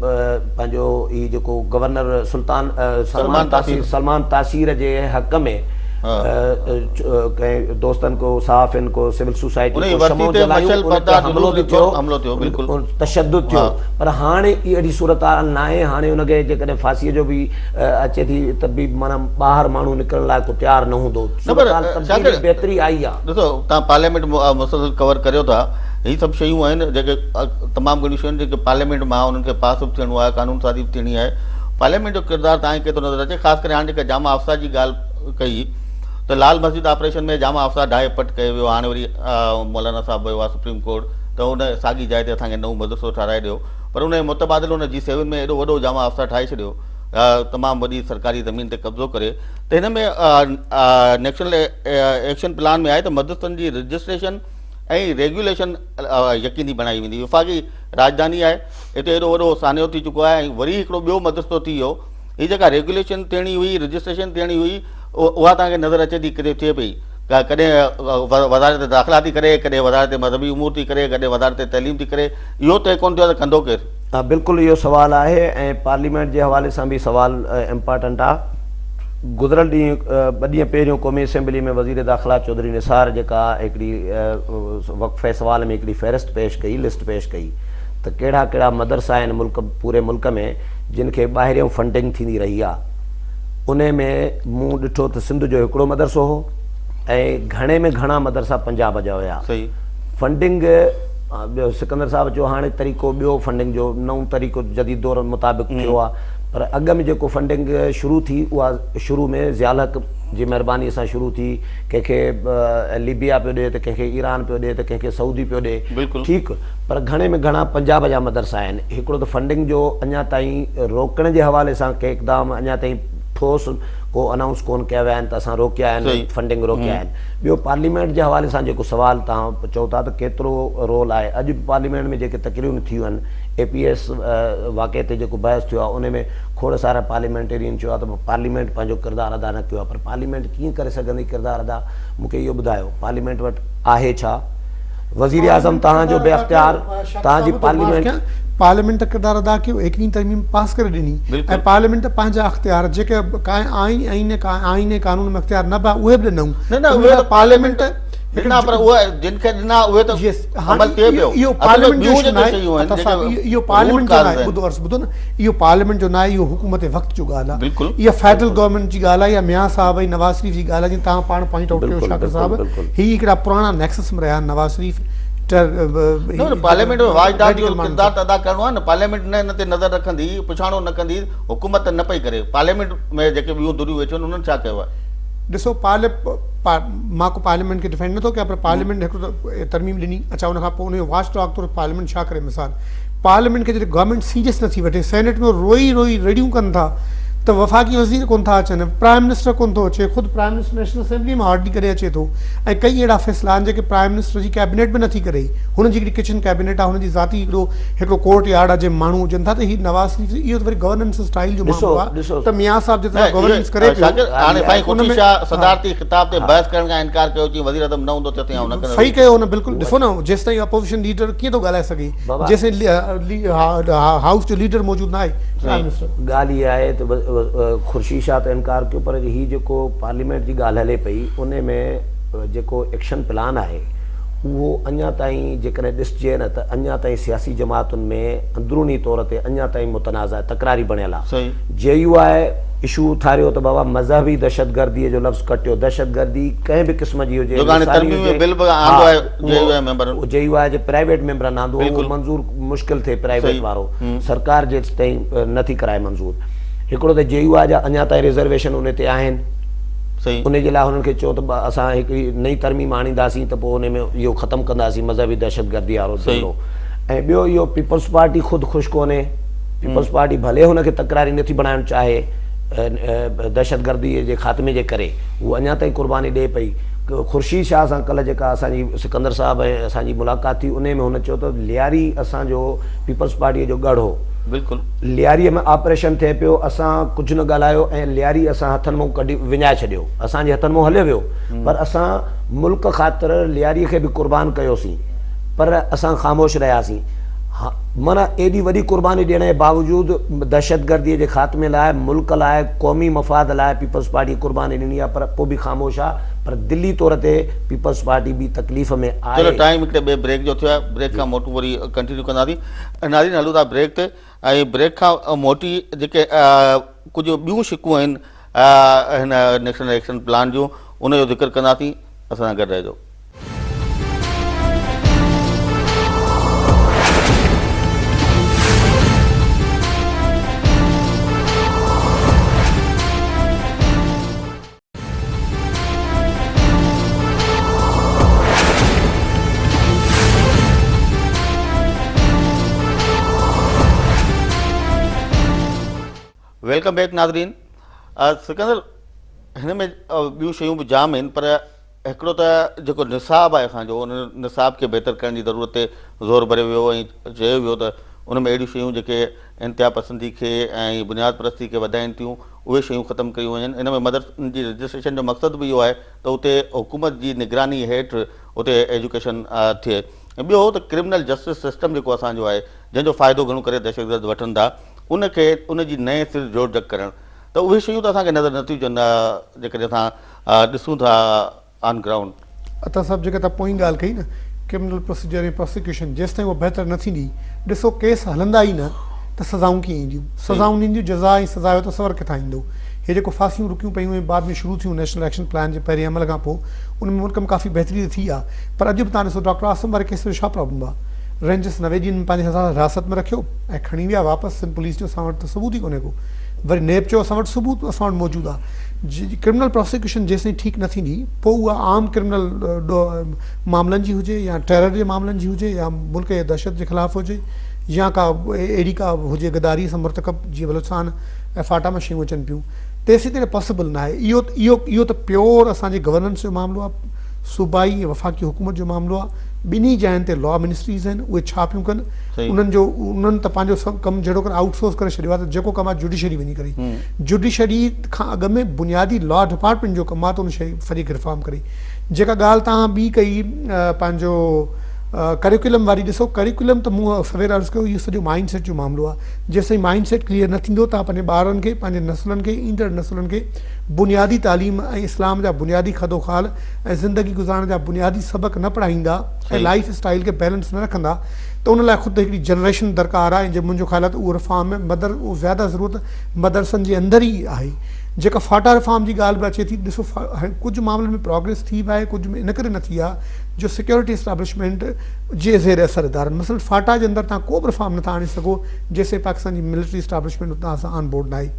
پنهنجو هي جيڪو گورنر سلطان سلمان تاثير سلمان تاثير جي حق ۾ ڪنهن دوستن ڪو صحافين ڪو سول سوسائٽي ڪو شمعون جلايون ان تي حملو به ٿيو تشدد ٿيو پر هاڻي اهڙي صورتحال ناهي هاڻي ان کي جيڪڏهن ڦاسي جو به اچي ٿي ته به معنيٰ ٻاهر ماڻهو نڪرڻ لاء ڪو تيار نه هوندو صورتحال تبديلي بهتري آئي آهي. ڏسو توهان پارليامينٽ مسلسل ڪور ڪريو ٿا هي سڀ شيون آهن جيڪي تمام گهڻيون شيون آهن جيڪي پارليامينٽ مان انهن کي پاس به ٿيڻو آهي قانون سازي به ٿيڻي آهي پارليامينٽ جو ڪردار توهان کي ڪيترو نظر اچي خاص ڪري هاڻي جيڪا جامع افسا جي ڳالهه ڪئي ته لال مسجد آپريشن ۾ جامع افسا ڊاهي پٽ ڪيو ويو هاڻي وري مولانا صاحب ويو آهي سپريم ڪورٽ ته ان ساڳي جاء تي اسان کي نئون مدرسو ٺهرائي ڏيو پر ان جي متبادل ان جي سيون ۾ ايڏو وڏو جامع افسا ٺاهي ڇڏيو تمام وڏي سرڪاري زمين تي قبضو ڪري ته هن ۾ نيشنل ايڪشن پلان ۾ آهي ته مدرسن جي رجسٽريشن ۽ ريگيوليشن يقيني بڻائي ويندي. وفاقي راڄڌاني آهي، هتي ايڏو وڏو سانحو ٿي چڪو آهي ۽ وري هڪڙو ٻيو مدرسو ٿي ويو. هي جيڪا ريگيوليشن ٿيڻي هئي، رجسٽريشن ٿيڻي هئي، اها توهان کي نظر اچي ٿي ڪٿي ٿئي پئي. ڪڏهن وزارت داخلا ٿي ڪري، ڪڏهن وزارت مذهبي امور ٿي ڪري، ڪڏهن وزارت تعليم ٿي ڪري، اهو طئي ڪونه ٿيو آهي ته ڪندو ڪير؟ ها بلڪل اهو سوال آهي ۽ پارليامينٽ جي حوالي سان به سوال امپارٽنٽ آهي. گذريل ڏينهن ٻه ڏينهن پهريون قومي اسيمبلي ۾ وزير داخلا چوڌري نثار جيڪا هڪڙي وقفه سوال ۾ هڪڙي فهرست پيش ڪئي لسٽ پيش ڪئي ته ڪهڙا ڪهڙا مدرسا آهن ملڪ پوري ملڪ ۾ جن کي ٻاهريون فنڊنگ ٿيندي رهي آهي انهي ۾ مون ڏٺو ته سنڌ جو هڪڙو مدرسو هو ۽ گهڻي ۾ گهڻا مدرسا پنجاب جا هيا فنڊنگ ٻيو سڪندر صاحب چيو هاڻي طريقو ٻيو فنڊنگ جو نئون طريقو جديد دور مطابق ٿيو آهي پر اڳ ۾ جيڪو فنڊنگ شروع ٿي اها شروع ۾ ضياء الحق جي مهرباني سان شروع ٿي ڪنهن کي ليبيا پيو ڏي ته ڪنهن کي ايران پيو ڏي ته ڪنهن کي سعودي پيو ڏي ٺيڪ پر گهڻي ۾ گهڻا پنجاب جا مدرسا آهن هڪڙو ته فنڊنگ جو اڃا تائين روڪڻ جي حوالي سان ڪي اقدام اڃا تائين ٺوس ڪو انائونس ڪون ڪيا ويا آهن ته اسان روڪيا آهن فنڊنگ روڪيا آهن ٻيو پارليمينٽ جي حوالي سان جيڪو سوال توهان چئو ٿا ته ڪيترو رول آهي اڄ به پارليمينٽ ۾ جيڪي تقريرون ٿيون آهن اي پي ايس واقعي تي جيڪو بحث ٿيو آهي ان ۾ کوڙ سارا پارليمينٽيرين چيو آهي ته پارليمينٽ پنهنجو ڪردار ادا نه ڪيو آهي پر پارليمينٽ ڪيئن ڪري سگهندي ڪردار ادا مون کي اهو ٻڌايو پارليمينٽ وٽ آهي ڇا وزير اعظم توهان جو بي اختيار توهان جي پارليمينٽ پارليمينٽ ڪردار ادا ڪيو ايڪويهين ترميم پاس ڪري ڏني ۽ پارليمينٽ پنهنجا اختيار جيڪي آئين آئين ۽ قانون ۾ اختيار نه به اهي به ڏنائون نه نه اهي ته پارليمينٽ ڏنا پر اهي جن کي ڏنا اهي ته عمل ٿئي پيو اهو پارليامينٽ جو اشو ناهي عطا صاحب اهو پارليامينٽ جو ناهي ٻڌو عرض ٻڌو نه اهو پارليامينٽ جو ناهي اهو حڪومت وقت جو ڳالهه آهي بلڪل اها فيڊرل گورنمينٽ جي ڳالهه آهي يا ميان صاحب ۽ نواز شريف جي ڳالهه آهي جيئن توهان پاڻ پوائنٽ آئوٽ ڪيو شاڪر صاحب هي هڪڙا پراڻا نيڪسس ۾ رهيا آهن نواز شريف نه نه پارليامينٽ ۾ واچ ڊاگ جو ڪردار ته ادا ڪرڻو آهي نه پارليامينٽ نه ان تي نظر رکندي پڇاڻو نه ڪندي حڪومت نه پئي ڪري پارليامينٽ ۾ جيڪي ٻيون ڌريون ويٺيون آهن انهن ڇا ڪيو آهي ڏسو مان ڪو پارليامينٽ کي ڊفينڊ نٿو ڪيان پر پارليامينٽ هڪڙو ته ترميم ڏني اڇا ان کان پوء ان جو واچ ڊاگ طور پارليامينٽ ڇا ڪري مثال پارليامينٽ کي جڏهن گورنمينٽ سيريس نٿي وٺي سينيٽ ۾ روئي روئي رڙيون ڪن ٿا ته وفاقي وزير ڪونه ٿا اچن، پرائم منسٽر ڪونه ٿو اچي، خود پرائم منسٽر نيشنل اسيمبلي مان هارڊلي ڪڏهن اچي ٿو ۽ ڪئي اهڙا فيصلا آهن جيڪي پرائم منسٽر جي ڪيبنيٽ به نٿي ڪري، هن جي هڪڙي ڪچن ڪيبنيٽ آهي، هن جي ذاتي هڪڙو هڪڙو ڪورٽ يارڊ آهي جنهن ۾ ماڻهو هجن ٿا ته هي نواز شريف اهو ته وري گورننس اسٽائيل جو ڏسو معاملو آهي ڏسو ته ميان صاحب جي نه طرف گورننس ڪري اهي پيو شاڪر هاڻي سائين ان خورشيد ۾ شاهه ها صدارتي خطاب تي بحث ڪرڻ کان انڪار ڪيو چي وزيراعظم نه هوندو تيستائين آئون نه ڪندس صحيح ڪيو هن بلڪل ڏسو نه جيستائين اپوزيشن ليڊر ڪيئن ٿو ڳالهائي سگهي بابا جيستائين هائوس جو ليڊر موجود نه آهي پرائم منسٽر. ڳالهه اها آهي ته خورشيد شاهه ته انڪار ڪيو پر هي جيڪو پارليامينٽ جي ڳالهه هلي پئي ان ۾ جيڪو ايڪشن پلان آهي اهو اڃا تائين جيڪڏهن ڏسجي نه ته اڃا تائين سياسي جماعتن ۾ اندروني طور تي اڃا تائين متنازع تڪراري بڻيل آهي. جي يو آء اشو اٿاريو ته بابا مذهبي دهشتگردي جو لفظ ڪٽيو دهشتگردي ڪنهن به قسم جي هجي لساني هجي ها اهو جي يو آء جي پرائيويٽ ميمبرن آندو اهو منظور مشڪل ٿئي پرائيويٽ وارو سرڪار جيستائين نه ٿي ڪرائي منظور. هڪڙو ته جي يو آء جا اڃا تائين رزرويشن ان تي آهن ان جي لاء هنن کي چيو ته اسان هڪڙي نئين ترميم آڻينداسين ته پوء ان ۾ اهو ختم ڪنداسين مذهبي دهشتگردي وارو جملو ۽ ٻيو اهو پيپلز پارٽي خود خوش ڪونهي پيپلز پارٽي ڀلي هن کي تڪراري نٿي بڻائڻ چاهي دهشتگردي جي خاتمي جي ڪري هو اڃا تائين قرباني ڏئي پئي. خورشيد شاهه سان ڪلهه جيڪا اسان جي سڪندر صاحب ۽ اسان جي ملاقات ٿي انهي ۾ هن چيو ته لياري اسان جو پيپلز پارٽيء جو ڳڙهه هو. بلڪل. لياريء ۾ آپريشن ٿئي پيو اسان ڪجهه نه ڳالهايو ۽ لياري اسان هٿن مون ڪڍي وڃائي ڇڏيو اسان جي هٿن مون هليو ويو پر اسان ملڪ خاطر لياري کي به قربان ڪيوسين پر اسان خاموش رهياسين معنيٰ ايڏي وڏي قرباني ڏيڻ جي باوجود دهشتگردي جي خاتمي لاء ملڪ لاء قومي مفاد لاء پيپلز پارٽي قرباني ڏني آهي پر پوء به خاموش آهي پر دلي طور تي پيپلز پارٽي به تڪليف ۾ چلو آهي. ٽائيم هڪڙي ٻئي بريڪ جو ٿيو آهي بريڪ کان موٽون وري ڪنٽينيو ڪنداسين ناظرين هلون ٿا بريڪ تي ۽ بريڪ کان موٽي جيڪي ڪجهه ٻيون شقون آهن هن نيشنل ايڪشن پلان جون ان جو ذڪر ڪنداسين اسان سان گڏ رهجو. Welcome back ناظرين سڪندر هن ۾ ٻيون شيون به جام آهن پر هڪڙو ته جيڪو نصاب آهي اسان جو ان نصاب کي بهتر ڪرڻ جي ضرورت تي زور ڀريو ويو ۽ چيو ويو ته ان ۾ اهڙيون شيون جيڪي انتها پسندي کي ۽ بنياد پرستي کي وڌائين ٿيون اهي شيون ختم ڪيون وڃن. ان ۾ مدرسن جي رجسٽريشن جو مقصد به اهو آهي ته اتي حڪومت جي نگراني هيٺ اتي ايجوڪيشن ٿئي ۽ ٻيو ته ڪرمنل جسٽس سسٽم جيڪو اسان جو آهي جنهن جو فائدو گهڻو ڪري دهشتگرد وٺن ٿا ان کي ان جي نئين سر جوڙجڪ ڪرڻ ته اهي شيون ته اسان کي نظر نٿيون اچن جيڪڏهن اسان ڏسون ٿا آن گرائونڊ. عطا صاحب جيڪا توهان پوئين ڳالهه ڪئي نه ڪرمنل پروسيجر ۽ پراسيڪيوشن جيستائين اها بهتر نه ٿيندي ڏسو ڪيس هلندا ئي نه ته سزائون ڪيئن اينديون سزائون نه اينديون جزا ۽ سزا جو تصور ڪٿان ايندو هي جيڪو ڦاسيون رڪيون پيون ۽ بعد ۾ شروع ٿيون نيشنل ايڪشن پلان جي پهرين عمل کان پوء ان ۾ ملڪ ۾ ڪافي بهتري ته ٿي آهي پر اڄ به توهان ڏسو ڊاڪٽر عاصم واري ڪيس جو ڇا پرابلم آهي رينجرس 90 ڏينهن ۾ پنهنجي حراست ۾ رکيو ۽ کڻي ويا واپس سنڌ پوليس جو اسان وٽ ته ثبوت ئي ڪونهي ڪو وري نيب چيو اسان وٽ ثبوت اسان وٽ موجود آهي ڪرمنل پراسيڪيوشن جيستائين ٺيڪ نه ٿيندي پوء اها عام ڪرمنل معاملن جي هجي يا ٽيرر جي معاملن جي هجي يا ملڪ جي دهشت جي خلاف هجي يا ڪا اهڙي ڪا هجي غداري سان مرتڪب جيئن بلوچستان ۽ فاٽا مان شيون اچن پيون تيسين تائين پاسيبل نه آهي اهو اهو اهو ته پيور اسان جي گورننس جو معاملو آهي صوبائي ۽ وفاقي حڪومت جو معاملو آهي ٻنهي جاين تي لا منسٽريز آهن اهي ڇا پيون ڪن انهن جو انهن ته پنهنجو سڀ ڪم جهڙوڪر آئوٽ سورس ڪري ڇڏيو آهي ته جيڪو ڪم آهي جوڊيشري وڃي ڪري جوڊيشري کان اڳ ۾ بنيادي لا ڊپارٽمينٽ جو ڪم آهي ته ان شيء سڄي کي ريفارم ڪري. جيڪا ڳالهه توهان ٻي ڪئي پنهنجو ڪريڪولم واري ڏسو ڪريڪولم ته مون سوير عرض ڪيو اهو سڄو مائنڊ سيٽ جو معاملو آهي جيستائين مائنڊ سيٽ ڪليئر نه ٿيندو توهان پنهنجي ٻارن کي پنهنجي نسلن کي ايندڙ نسلن کي بنيادي تعليم ۽ اسلام جا بنيادي خدوخال ۽ زندگي گذارڻ جا بنيادي سبق نه پڙهائيندا ۽ لائيف اسٽائيل کي بيلنس نه رکندا ته ان لاء خود هڪڙي جنريشن درڪار آهي ۽ جي منهنجو خيال آهي ته اهو ريفارم مدر اهو زياده ضرورت مدرسن جي اندر ئي آهي جيڪا فاٽا ريفارم جي ڳالهه به اچي ٿي ڏسو ڪجهه معاملن ۾ پراگريس ٿي به آهي ڪجهه ۾ ان ڪري نه ٿي آهي جو سيڪيورٽي اسٽيبلشمينٽ جي زير اثر ادارن مثلا فاٽا جي اندر تان ڪو به ريفارم نٿا آڻي سگهو جيسين پاڪستان جي ملٽري اسٽيبلشمينٽ اتان سان آن بورڊ نه آهي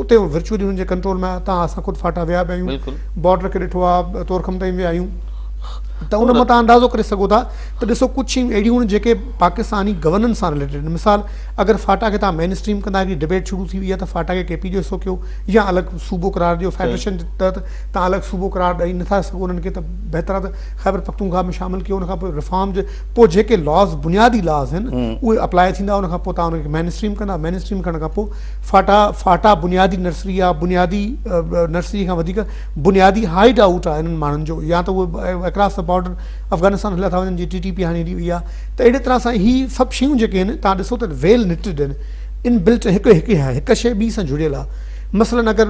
اتي ورچوئلي انهن جي ڪنٽرول ۾ آهي تان اسان خود فاٽا ويا به آهيون بارڊر کي ڏٺو آهي تورخم تائين ويا آهيون. ته ان مان توهان اندازو ڪري سگهو ٿا ته ڏسو ڪجهه شيون اهڙيون آهن جيڪي پاڪستاني گورننس سان رليٽيڊ آهن. مثال اگر فاٽا کي توهان مين اسٽريم ڪندا هڪڙي ڊبيٽ شروع ٿي وئي آهي ته فاٽا کي ڪي پي جو حصو ڪيو يا الڳ صوبو قرار ڏيو فيڊريشن جي تحت توهان الڳ صوبو قرار ڏئي نٿا سگهو انهن کي ته بهتر آهي ته خيبر پختونخوا ۾ شامل ڪيو ان کان پوء ريفارم جي پوء جيڪي لاز بنيادي لاز آهن اهي اپلاء ٿيندا ان کان پوء توهان انهن کي مين اسٽريم ڪندا مين اسٽريم ڪرڻ کان پوء فاٽا فاٽا بنيادي نرسري آهي بنيادي نرسري کان وڌيڪ بنيادي هائيڊ آئوٽ آهي انهن ماڻهن جو يا ته اهي اڪراس the border Afghanistan هليا ٿا وڃن جيئن ٽي ٽي پي هاڻي هلي وئي آهي ته اهڙي طرح سان هي سڀ شيون جيڪي آهن توهان ڏسو ته ويل نٽڊ آهن ان بلٽ هڪ هڪ هڪ شي ٻي سان جڙيل آهي مثلا اگر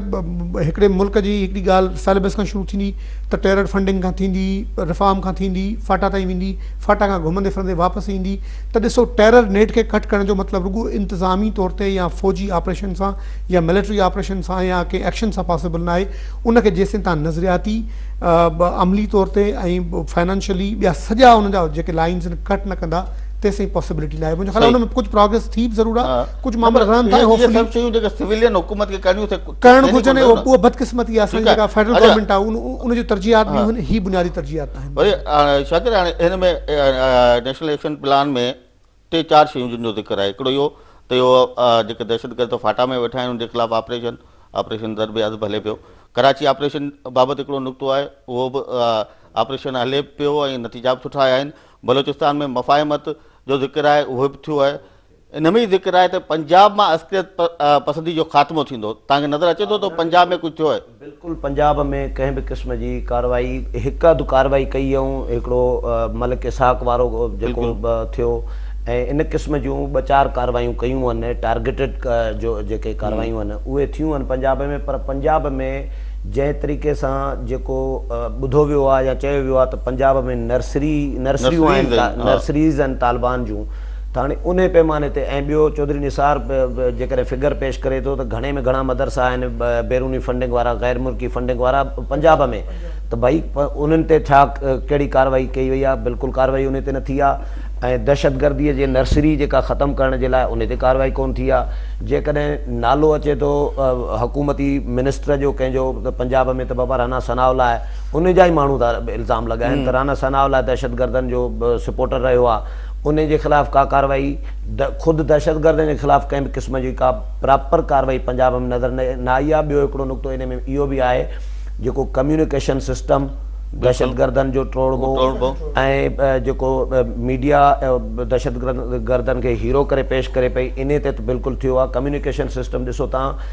هڪڙي ملڪ جي هڪڙي ڳالهه سيلبس کان شروع ٿيندي ته ٽيرر فنڊنگ کان ٿيندي رفارم کان ٿيندي فاٽا تائين ويندي فاٽا کان گهمندي ڦرندي واپس ايندي ته ڏسو ٽيرر نيٽ کي ڪٽ ڪرڻ جو مطلب رڳو انتظامي طور تي يا فوجي آپريشن سان يا ملٽري آپريشن سان يا ڪنهن ايڪشن سان پاسيبل ناهي ان کي جيسين تان نظرياتي عملي طور تي ۽ فائنانشلي ٻيا سڄا ان جا جيڪي لائنز آهن ڪٽ نه ڪندا تيسين پاسيبلٽي ناهي منهنجو خيال آهي ان ۾ ڪجهه پراگريس ٿي به ضرور آهي ڪجهه معاملا رهن ٿا ۽ هوپ سڀ شيون جيڪي سويلين حڪومت کي ڪرڻيون سي ڪرڻ گهرجن اها بدقسمتي آهي اسان جي جيڪا فيڊرل گورنمينٽ آهي ان جون ترجيحات ٻيون آهن هي بنيادي ترجيحات ناهن. وري شاڪر هاڻي هن ۾ نيشنل ايڪشن پلان ۾ ٽي چار شيون جن جو ذڪر آهي هڪڙو اهو ته اهو جيڪي دهشتگرد فاٽا ۾ ويٺا آهن ان جي خلاف آپريشن آپريشن ضرب عضب هلي پيو ڪراچي آپريشن بابت هڪڙو نقطو آهي اهو به آپريشن هلي پيو ۽ نتيجا به سٺا آيا آهن بلوچستان ۾ مفاهمت جو ذڪر آهي اهو به ٿيو آهي ان ۾ ئي ذڪر آهي ته پنجاب مان عسڪريت پسندي جو خاتمو ٿيندو. توهان کي نظر اچي ٿو ته پنجاب ۾ ڪجهه ٿيو آهي؟ بلڪل پنجاب ۾ ڪنهن به قسم جي ڪارروائي هڪ اڌ ڪارروائي ڪئي ائون هڪڙو ملڪ اسحاق وارو جيڪو ٿيو ۽ ان قسم جون ٻه چار ڪارروايون ڪيون آهن ٽارگيٽيڊ جو جيڪي ڪارروايون آهن اهي ٿيون آهن پنجاب ۾ پر پنجاب ۾ جنهن طريقي سان جيڪو ٻڌو ويو آهي يا چيو ويو آهي ته پنجاب ۾ نرسري نرسريون آهن نرسريز آهن طالبان جون ته هاڻي انهي پيماني تي ۽ ٻيو چوڌري نثار به جيڪڏهن فگر پيش ڪري ٿو ته گهڻي ۾ گهڻا مدرسا آهن بيروني فنڊنگ وارا غير ملڪي فنڊنگ وارا پنجاب ۾ ته ڀائي انهن تي ڇا ڪهڙي ڪارروائي ڪئي وئي آهي بلڪل ڪارروائي انهي تي نه ٿي آهي ۽ دهشتگردي جي نرسري جيڪا ختم ڪرڻ جي لاء انهي تي ڪارروائي ڪونه ٿي آهي جيڪڏهن نالو اچي ٿو حڪومتي منسٽر جو ڪنهن جو ته پنجاب ۾ ته بابا رانا ثناء الله آهي انهي جا ئي ماڻهو ٿا الزام لڳائن ته رانا ثناء الله دهشتگردن جو سپورٽر رهيو آهي انهي جي خلاف ڪا ڪارروائي، خود دهشتگردن جي خلاف ڪنهن به قسم جي ڪا پراپر ڪارروائي پنجاب ۾ نظر نه آئي آهي، ٻيو هڪڙو نقطو انهي ۾ اهو به آهي جيڪو ڪميونيڪيشن سسٽم دهشتگردن جو ٽوڙبو ۽ جيڪو ميڊيا دهشتگردن کي هيرو ڪري پيش ڪري پئي انهي تي ته بلڪل ٿيو آهي ڪميونيڪيشن سسٽم ڏسو تان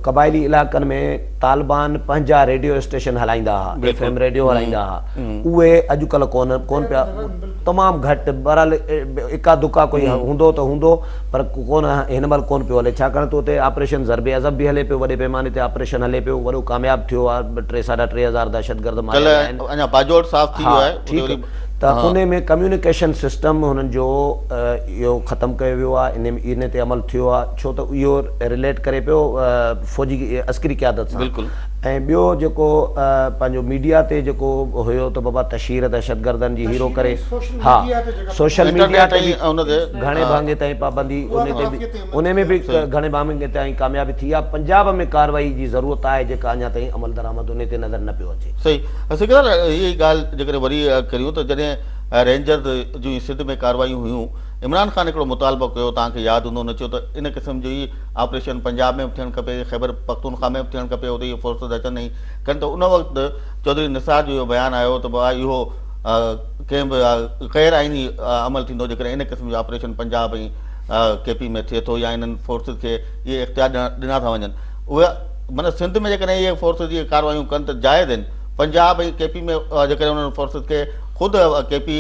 قبائلي علائقن ۾ طالبان پنهنجا ريڊيو اسٽيشن هلائيندا ها ايف ايم ريڊيو هلائيندا ها اهي اڄڪلهه ڪون ڪون پيا تمام گهٽ بهرحال اڪا دڪا ڪوئي هوندو ته هوندو پر ڪون هن مهل ڪون پيو هلي ڇاڪاڻ ته اتي آپريشن ضرب عضب به هلي پيو وڏي پيماني تي آپريشن هلي پيو وڏو ڪامياب ٿيو آهي ٽي ساڍا 3000 دهشتگرد ماريا ويا آهن اڃا باجوڙ صاف ٿي ويو آهي ٺيڪ ته ان ۾ ڪميونيڪيشن سسٽم هنن جو اهو ختم ڪيو ويو آهي ان ان تي عمل ٿيو آهي ڇو ته اهو رليٽ ڪري پيو فوجي عسڪري قيادت سان بلڪل ۽ ٻيو جيڪو پنهنجو ميڊيا تي جيڪو هيو ته بابا تشهير دهشتگردن جي هيرو ڪري ها سوشل ميڊيا تي به گهڻي ڀاڱي تائين پابندي ان تي به ان ۾ به گهڻي ڀاڱي تائين ڪاميابي ٿي آهي پنجاب ۾ ڪارروائي جي ضرورت آهي جيڪا اڃا تائين عملدرآمد ان تي نظر نه پيو اچي. صحيح سڪندر هي ڳالهه جيڪڏهن وري ڪريون ته جڏهن رينجرز جون سنڌ ۾ ڪارروايون هيون عمران خان هڪڙو مطالبو ڪيو توهان کي ياد هوندو هن چيو ته ان قسم جو ئي آپريشن پنجاب ۾ به ٿيڻ کپي خيبر پختونخوا ۾ به ٿيڻ کپي اتي اهي فورسز اچن ۽ ڪن ته ان وقت چوڌري نثار جو اهو بيان آيو ته بابا اهو ڪنهن به غير آئيني عمل ٿيندو جيڪڏهن ان قسم جو آپريشن پنجاب ۽ ڪي پي ۾ ٿئي ٿو يا انهن فورسز کي اهي اختيار ڏنا ٿا وڃن اهي معنيٰ سنڌ ۾ جيڪڏهن اهي فورسز اهي ڪارروايون ڪن ته جائز آهن پنجاب ۽ ڪي پي ۾ جيڪڏهن انهن فورسز کي خود ڪي پي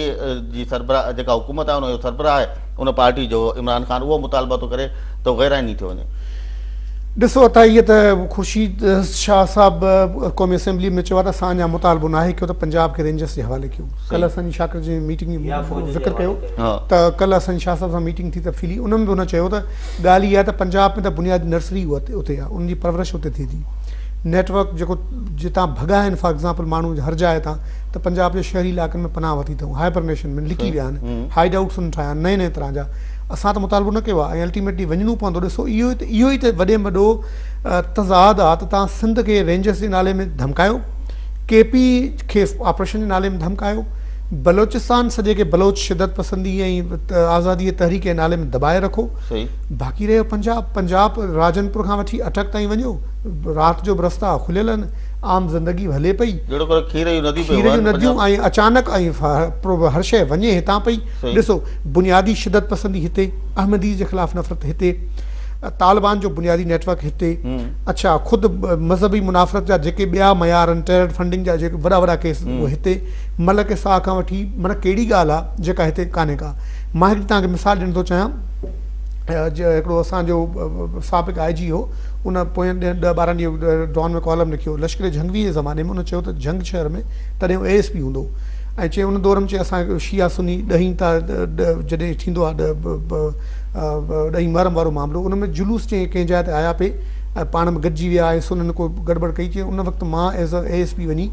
جي سربراهه جيڪا حڪومت آهي ان جو سربراهه آهي ان پارٽي جو عمران خان اهو مطالبو ٿو ڪري ته غير آئيني ٿيو وڃي. ڏسو عطا هيء ته خورشيد شاهه صاحب قومي اسيمبلي ۾ چيو آهي ته اسان اڃا مطالبو ناهي ڪيو ته پنجاب کي رينجرس جي حوالي ڪيو. ڪلهه اسان جي شاڪر جي ميٽنگ ذڪر ڪيو ته ڪلهه اسان جي شاهه صاحب سان ميٽنگ ٿي تفصيلي ان ۾ به هن چيو ته ڳالهه اها آهي ته پنجاب ۾ ته بنيادي نرسري اتي آهي ان جي پرورش اتي ٿئي ٿي نيٽ ورڪ جيڪو جتان ڀڳا آهن فار ايگزامپل ماڻهو هر جاء تان ته پنجاب جي شهري علائقن ۾ پناهه ورتي اٿئون هائبرنيشن ۾ لڪي ويا آهن هائيڊ آئوٽس انهن ٺاهيا آهن نئين نئين طرح جا اسان ته مطالبو نه ڪيو آهي ۽ الٽيميٽلي وڃڻو پوندو ڏسو اهو ئي ته اهو ئي ته وڏي ۾ وڏو تضاد آهي ته توهان سنڌ کي رينجرس جي نالي ۾ ڌمڪايو ڪي پي کي آپريشن جي نالي ۾ ڌمڪايو، بلوچستان سڄي کي بلوچ شدت پسندي ۽ آزادي جي تحريڪ جي نالي ۾ دٻائي رکو. باقي رهيو پنجاب، پنجاب راجن پور کان وٺي اٽڪ تائين وڃو، رات جو به رستا کليل آهن، عام زندگي به هلي پئي. جهڙو ڪر کير جون نديون پيون کير جون وهن نديون پنجاب. ۽ اچانڪ ۽ هر شيء وڃي هتان پئي. ڏسو بنيادي شدت پسندي هتي، احمديز جي خلاف نفرت هتي، طالبان جو بنيادي نيٽ ورڪ هتي، اڇا خود مذهبي منافرت جا جيڪي ٻيا معيار آهن، ٽيرر فنڊنگ جا جيڪي وڏا وڏا ڪيس اهي هتي، ملڪ ساهه کان وٺي معنيٰ ڪهڙي ڳالهه آهي جيڪا هتي ڪانهي ڪا. مان هڪڙي توهان کي مثال ڏيڻ ٿو چاهيان، هڪڙو اسان جو سابق آء جي هو، ان پوئين ڏهه 12 ڏينهن ڊان ۾ ڪالم لکيو، لشڪر جهنگوي جي زماني ۾ ان چيو ته جهنگ شهر ۾ تڏهن هو اي ايس پي هوندو هو ۽ چي ان دور ۾ چي اسان شيعا سني ڏهين تا جڏهن ٿيندو آهي ڏهين محرم وارو معاملو ان ۾ جلوس چي ڪنهن جاء تي آيا پئي ۽ پاڻ ۾ گڏجي ويا ۽ سنن ڪو گڙٻڙ ڪئي چي ان وقت مان ايز اي ايس پي وڃي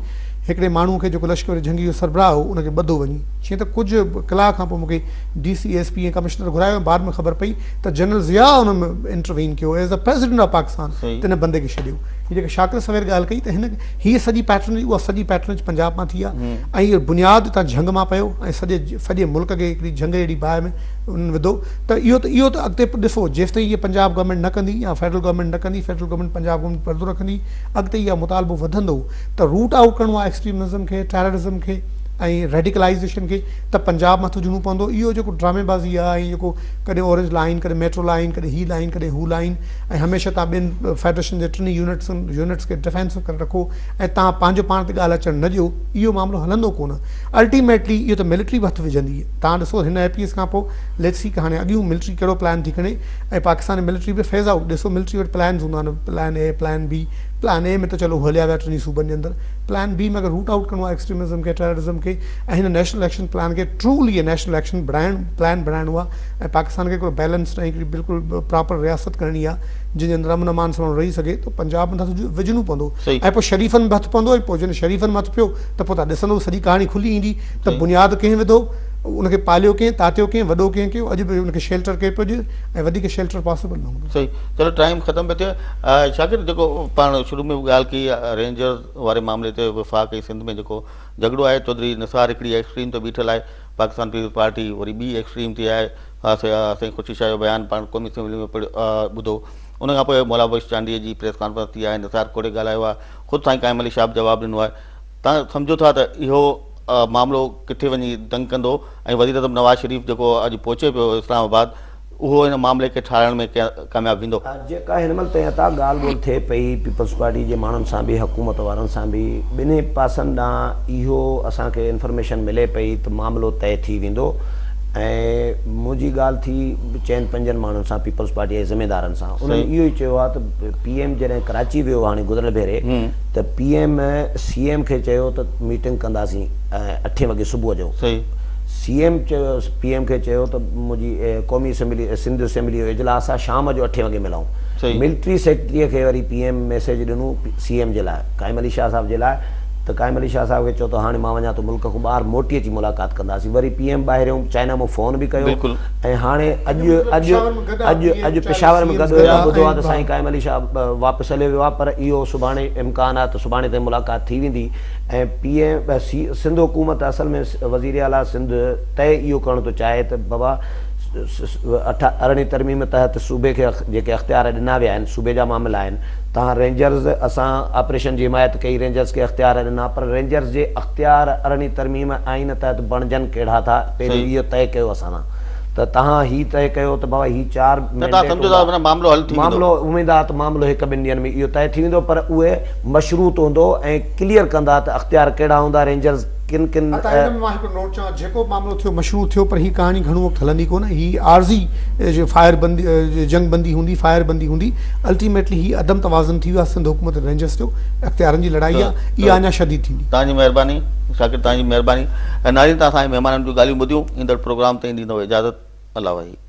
هڪڙي ماڻهو کي جيڪو لشڪر جهنگي جو سربراهه هو ان کي ٻڌو وڃي چي ته ڪجهه ڪلاڪ کان پوء مون کي D C S P ۽ commissioner گهرايو ۽ بعد ۾ خبر پئي ته جنرل ضياء ان ۾ انٽروين ڪيو as the president of Pakistan ته ان بندي کي ڇڏيو. هي جيڪا شاڪر سوير ڳالهه ڪئي ته هن هيء سڄي پيٽرنج اها سڄي پيٽرنج پنجاب مان ٿي آهي ۽ اهو بنياد اتان جهنگ مان پيو ۽ سڄي سڄي ملڪ کي هڪڙي جهنگ جهڙي باهه ۾ انهن وڌو ته اهو ته اهو ته اڳتي ڏسو جيستائين هيء پنجاب گورنمينٽ نه ڪندي يا فيڊرل گورنمينٽ نه ڪندي فيڊرل گورنمينٽ پنجاب گورنمينٽ پردو رکندي اڳتي اها مطالبو وڌندو ته روٽ آئوٽ ڪرڻو آهي ايڪسٽريمزم کي ٽيررزم کي ۽ ريڊيڪلائيزيشن کي ته پنجاب مٿ وجهڻو پوندو اهو جيڪو ڊرامي بازي آهي ۽ جيڪو ڪڏهن اورنج لائين ڪڏهن ميٽرو لائين ڪڏهن هي لائين ڪڏهن هو لائين ۽ هميشه تان ٻين فيڊريشن جي ٽنهي يونٽس يونٽس کي ڊفينسو ڪري رکو ۽ تان پنهنجو پاڻ تي ڳالهه اچڻ نه ڏيو اهو معاملو هلندو ڪونه الٽيميٽلي اهو ته ملٽري به هٿ وجهندي تان ڏسو هن اي پي ايس کان پوء ليٽس سي هاڻي اڳيون ملٽري ڪهڙو پلان ٿي کڻي ۽ پاڪستان ملٽري به فيز آئوٽ ڏسو ملٽري وٽ پلانز هوندا آهن plan A plan B plan A ۾ ته چلو هليا ويا ٽنهي صوبن جي اندر پلان بي ۾ اگر روٽ آئوٽ ڪرڻو آهي ايڪسٽريمزم کي ٽيررزم کي ۽ هن نيشنل ايڪشن پلان کي ٽرولي نيشنل ايڪشن بڻائڻ پلان بڻائڻو آهي ۽ پاڪستان کي هڪڙو بيلنسڊ ۽ هڪڙي بلڪل پراپر رياست ڪرڻي آهي جنهن جي اندر امن امان سان ماڻهو رهي سگهي ته پنجاب مٿان وجهڻو پوندو ۽ پوء شريفن به هٿ پوندو ۽ پوء جڏهن شريفن ۾ هٿ پيو ته پوء تان ڏسندو سڄي ڪهاڻي کلي ايندي ته بنياد ڪنهن وڌو ان کي پاليو ڪنهن تاتيو ڪنهن وڏو ڪنهن ڪيو اڄ به ان کي شيلٽر ڪير پيو ڏئي ۽ وڌيڪ شيلٽر پاسيبل نه هوندو. صحيح چلو ٽائيم ختم پيو ٿئي شاڪر جيڪو پاڻ شروع ۾ به ڳالهه ڪئي رينجرز واري معاملي تي وفاق ۽ سنڌ ۾ جيڪو جهڳڙو آهي چوڌري نثار هڪڙي ايڪسٽريم تي بيٺل آهي پاڪستان پيپلز پارٽي وري ٻي ايڪسٽريم تي آهي سائين خورشيد شاهه جو بيان پاڻ قومي اسيمبلي ۾ پڙهيو ٻڌو ان کان پوء مولا بخش چانڊيي جي پريس ڪانفرنس ٿي آهي نثار کوڙي ڳالهايو آهي خود سائين قائم علي شاهه به جواب ڏنو آهي تان سمجهو ٿا ته اهو معاملو ڪٿي وڃي دنگ ڪندو ۽ وزيراعظم نواز شريف جيڪو اڄ پهچي پيو اسلام آباد اهو ان معاملي کي ٺاهرائڻ ۾ ڪامياب ويندو. جيڪا هن مهل تائين عطا ڳالهه ٻولهه ٿئي پئي پيپلز پارٽي جي ماڻهن سان به حڪومت وارن سان به ٻنهي پاسن ڏانهن اهو اسان کي انفارميشن ملي پئي ته معاملو طئي ٿي ويندو ۽ منهنجي ڳالهه ٿي چئن پنجن ماڻهن سان پيپلز پارٽي جي ذميدارن سان انهن اهو ئي چيو آهي ته پي ايم جڏهن ڪراچي ويو هاڻي گذريل ڀيري ته پي ايم سي ايم کي چيو ته ميٽنگ ڪنداسين اٺين وڳي صبح جو سي ايم چيو پي ايم کي چيو ته منهنجي قومي اسيمبلي سنڌ اسيمبلي جو اجلاس آهي شام جو اٺين وڳي ملون ملٽري سيڪريٽري کي وري پي ايم ميسيج ڏنو سي ايم جي لاء قائم علي شاهه صاحب جي لاء ته قائم علي شاهه صاحب کي چيو ته هاڻي مان وڃان ٿو ملڪ کان ٻاهر موٽي اچي ملاقات ڪنداسين وري پي ايم ٻاهريون چائنا مون فون به ڪيو ۽ هاڻي اڄ اڄ اڄ اڄ پشاور ۾ گڏ هيا ٻڌو آهي ته سائين قائم علي شاهه واپس هليو ويو آهي پر اهو سڀاڻي امڪان آهي ته سڀاڻي تائين ملاقات ٿي ويندي ۽ پي ايم سي سنڌ حڪومت اصل ۾ وزير اعليٰ سنڌ طئي اهو ڪرڻ ٿو چاهي ته بابا اٺ ارڙهين ترميم تحت صوبي کي جيڪي اختيار ڏنا ويا آهن صوبي جا معاملا آهن تان رينجرز اسان آپريشن جي حمايت ڪئي رينجرز کي اختيار ڏنا پر رينجرز جي اختيار ارڙهين ترميم آئين تحت بڻجن ڪهڙا ٿا پهريون اهو طئي ڪيو اسان سان ته تهان هي طئي ڪيو ته بابا هي چار ته تهان سمجهو ٿا معنيٰ معاملو حل ٿي ويندو. معاملو اميد آهي ته معاملو هڪ ٻن ڏينهن ۾ اهو طئي ٿي ويندو پر اهي مشروط هوندو ۽ ڪليئر ڪندا ته اختيار ڪهڙا هوندا رينجرز ڪن ڪن. عطا هن ۾ مان هڪڙو نوٽ چوان جيڪو به معاملو ٿيو مشروط ٿيو پر هي ڪهاڻي گهڻو وقت هلندي ڪونه هي عارضي فائر بندي جنگ بندي هوندي فائر بندي هوندي الٽيميٽلي هي عدم توازن ٿي ويو آهي سنڌ حڪومت ۽ رينجرز جو اختيارن جي لڙائي آهي اها اڃا شديد ٿيندي. توهان جي مهرباني شاڪر توهان جي مهرباني ناظرين توهان اسان جي مهمانن جون ڳالهيون ٻڌيون ايندڙ پروگرام تائين ڏيندو اجازت الله وحيد.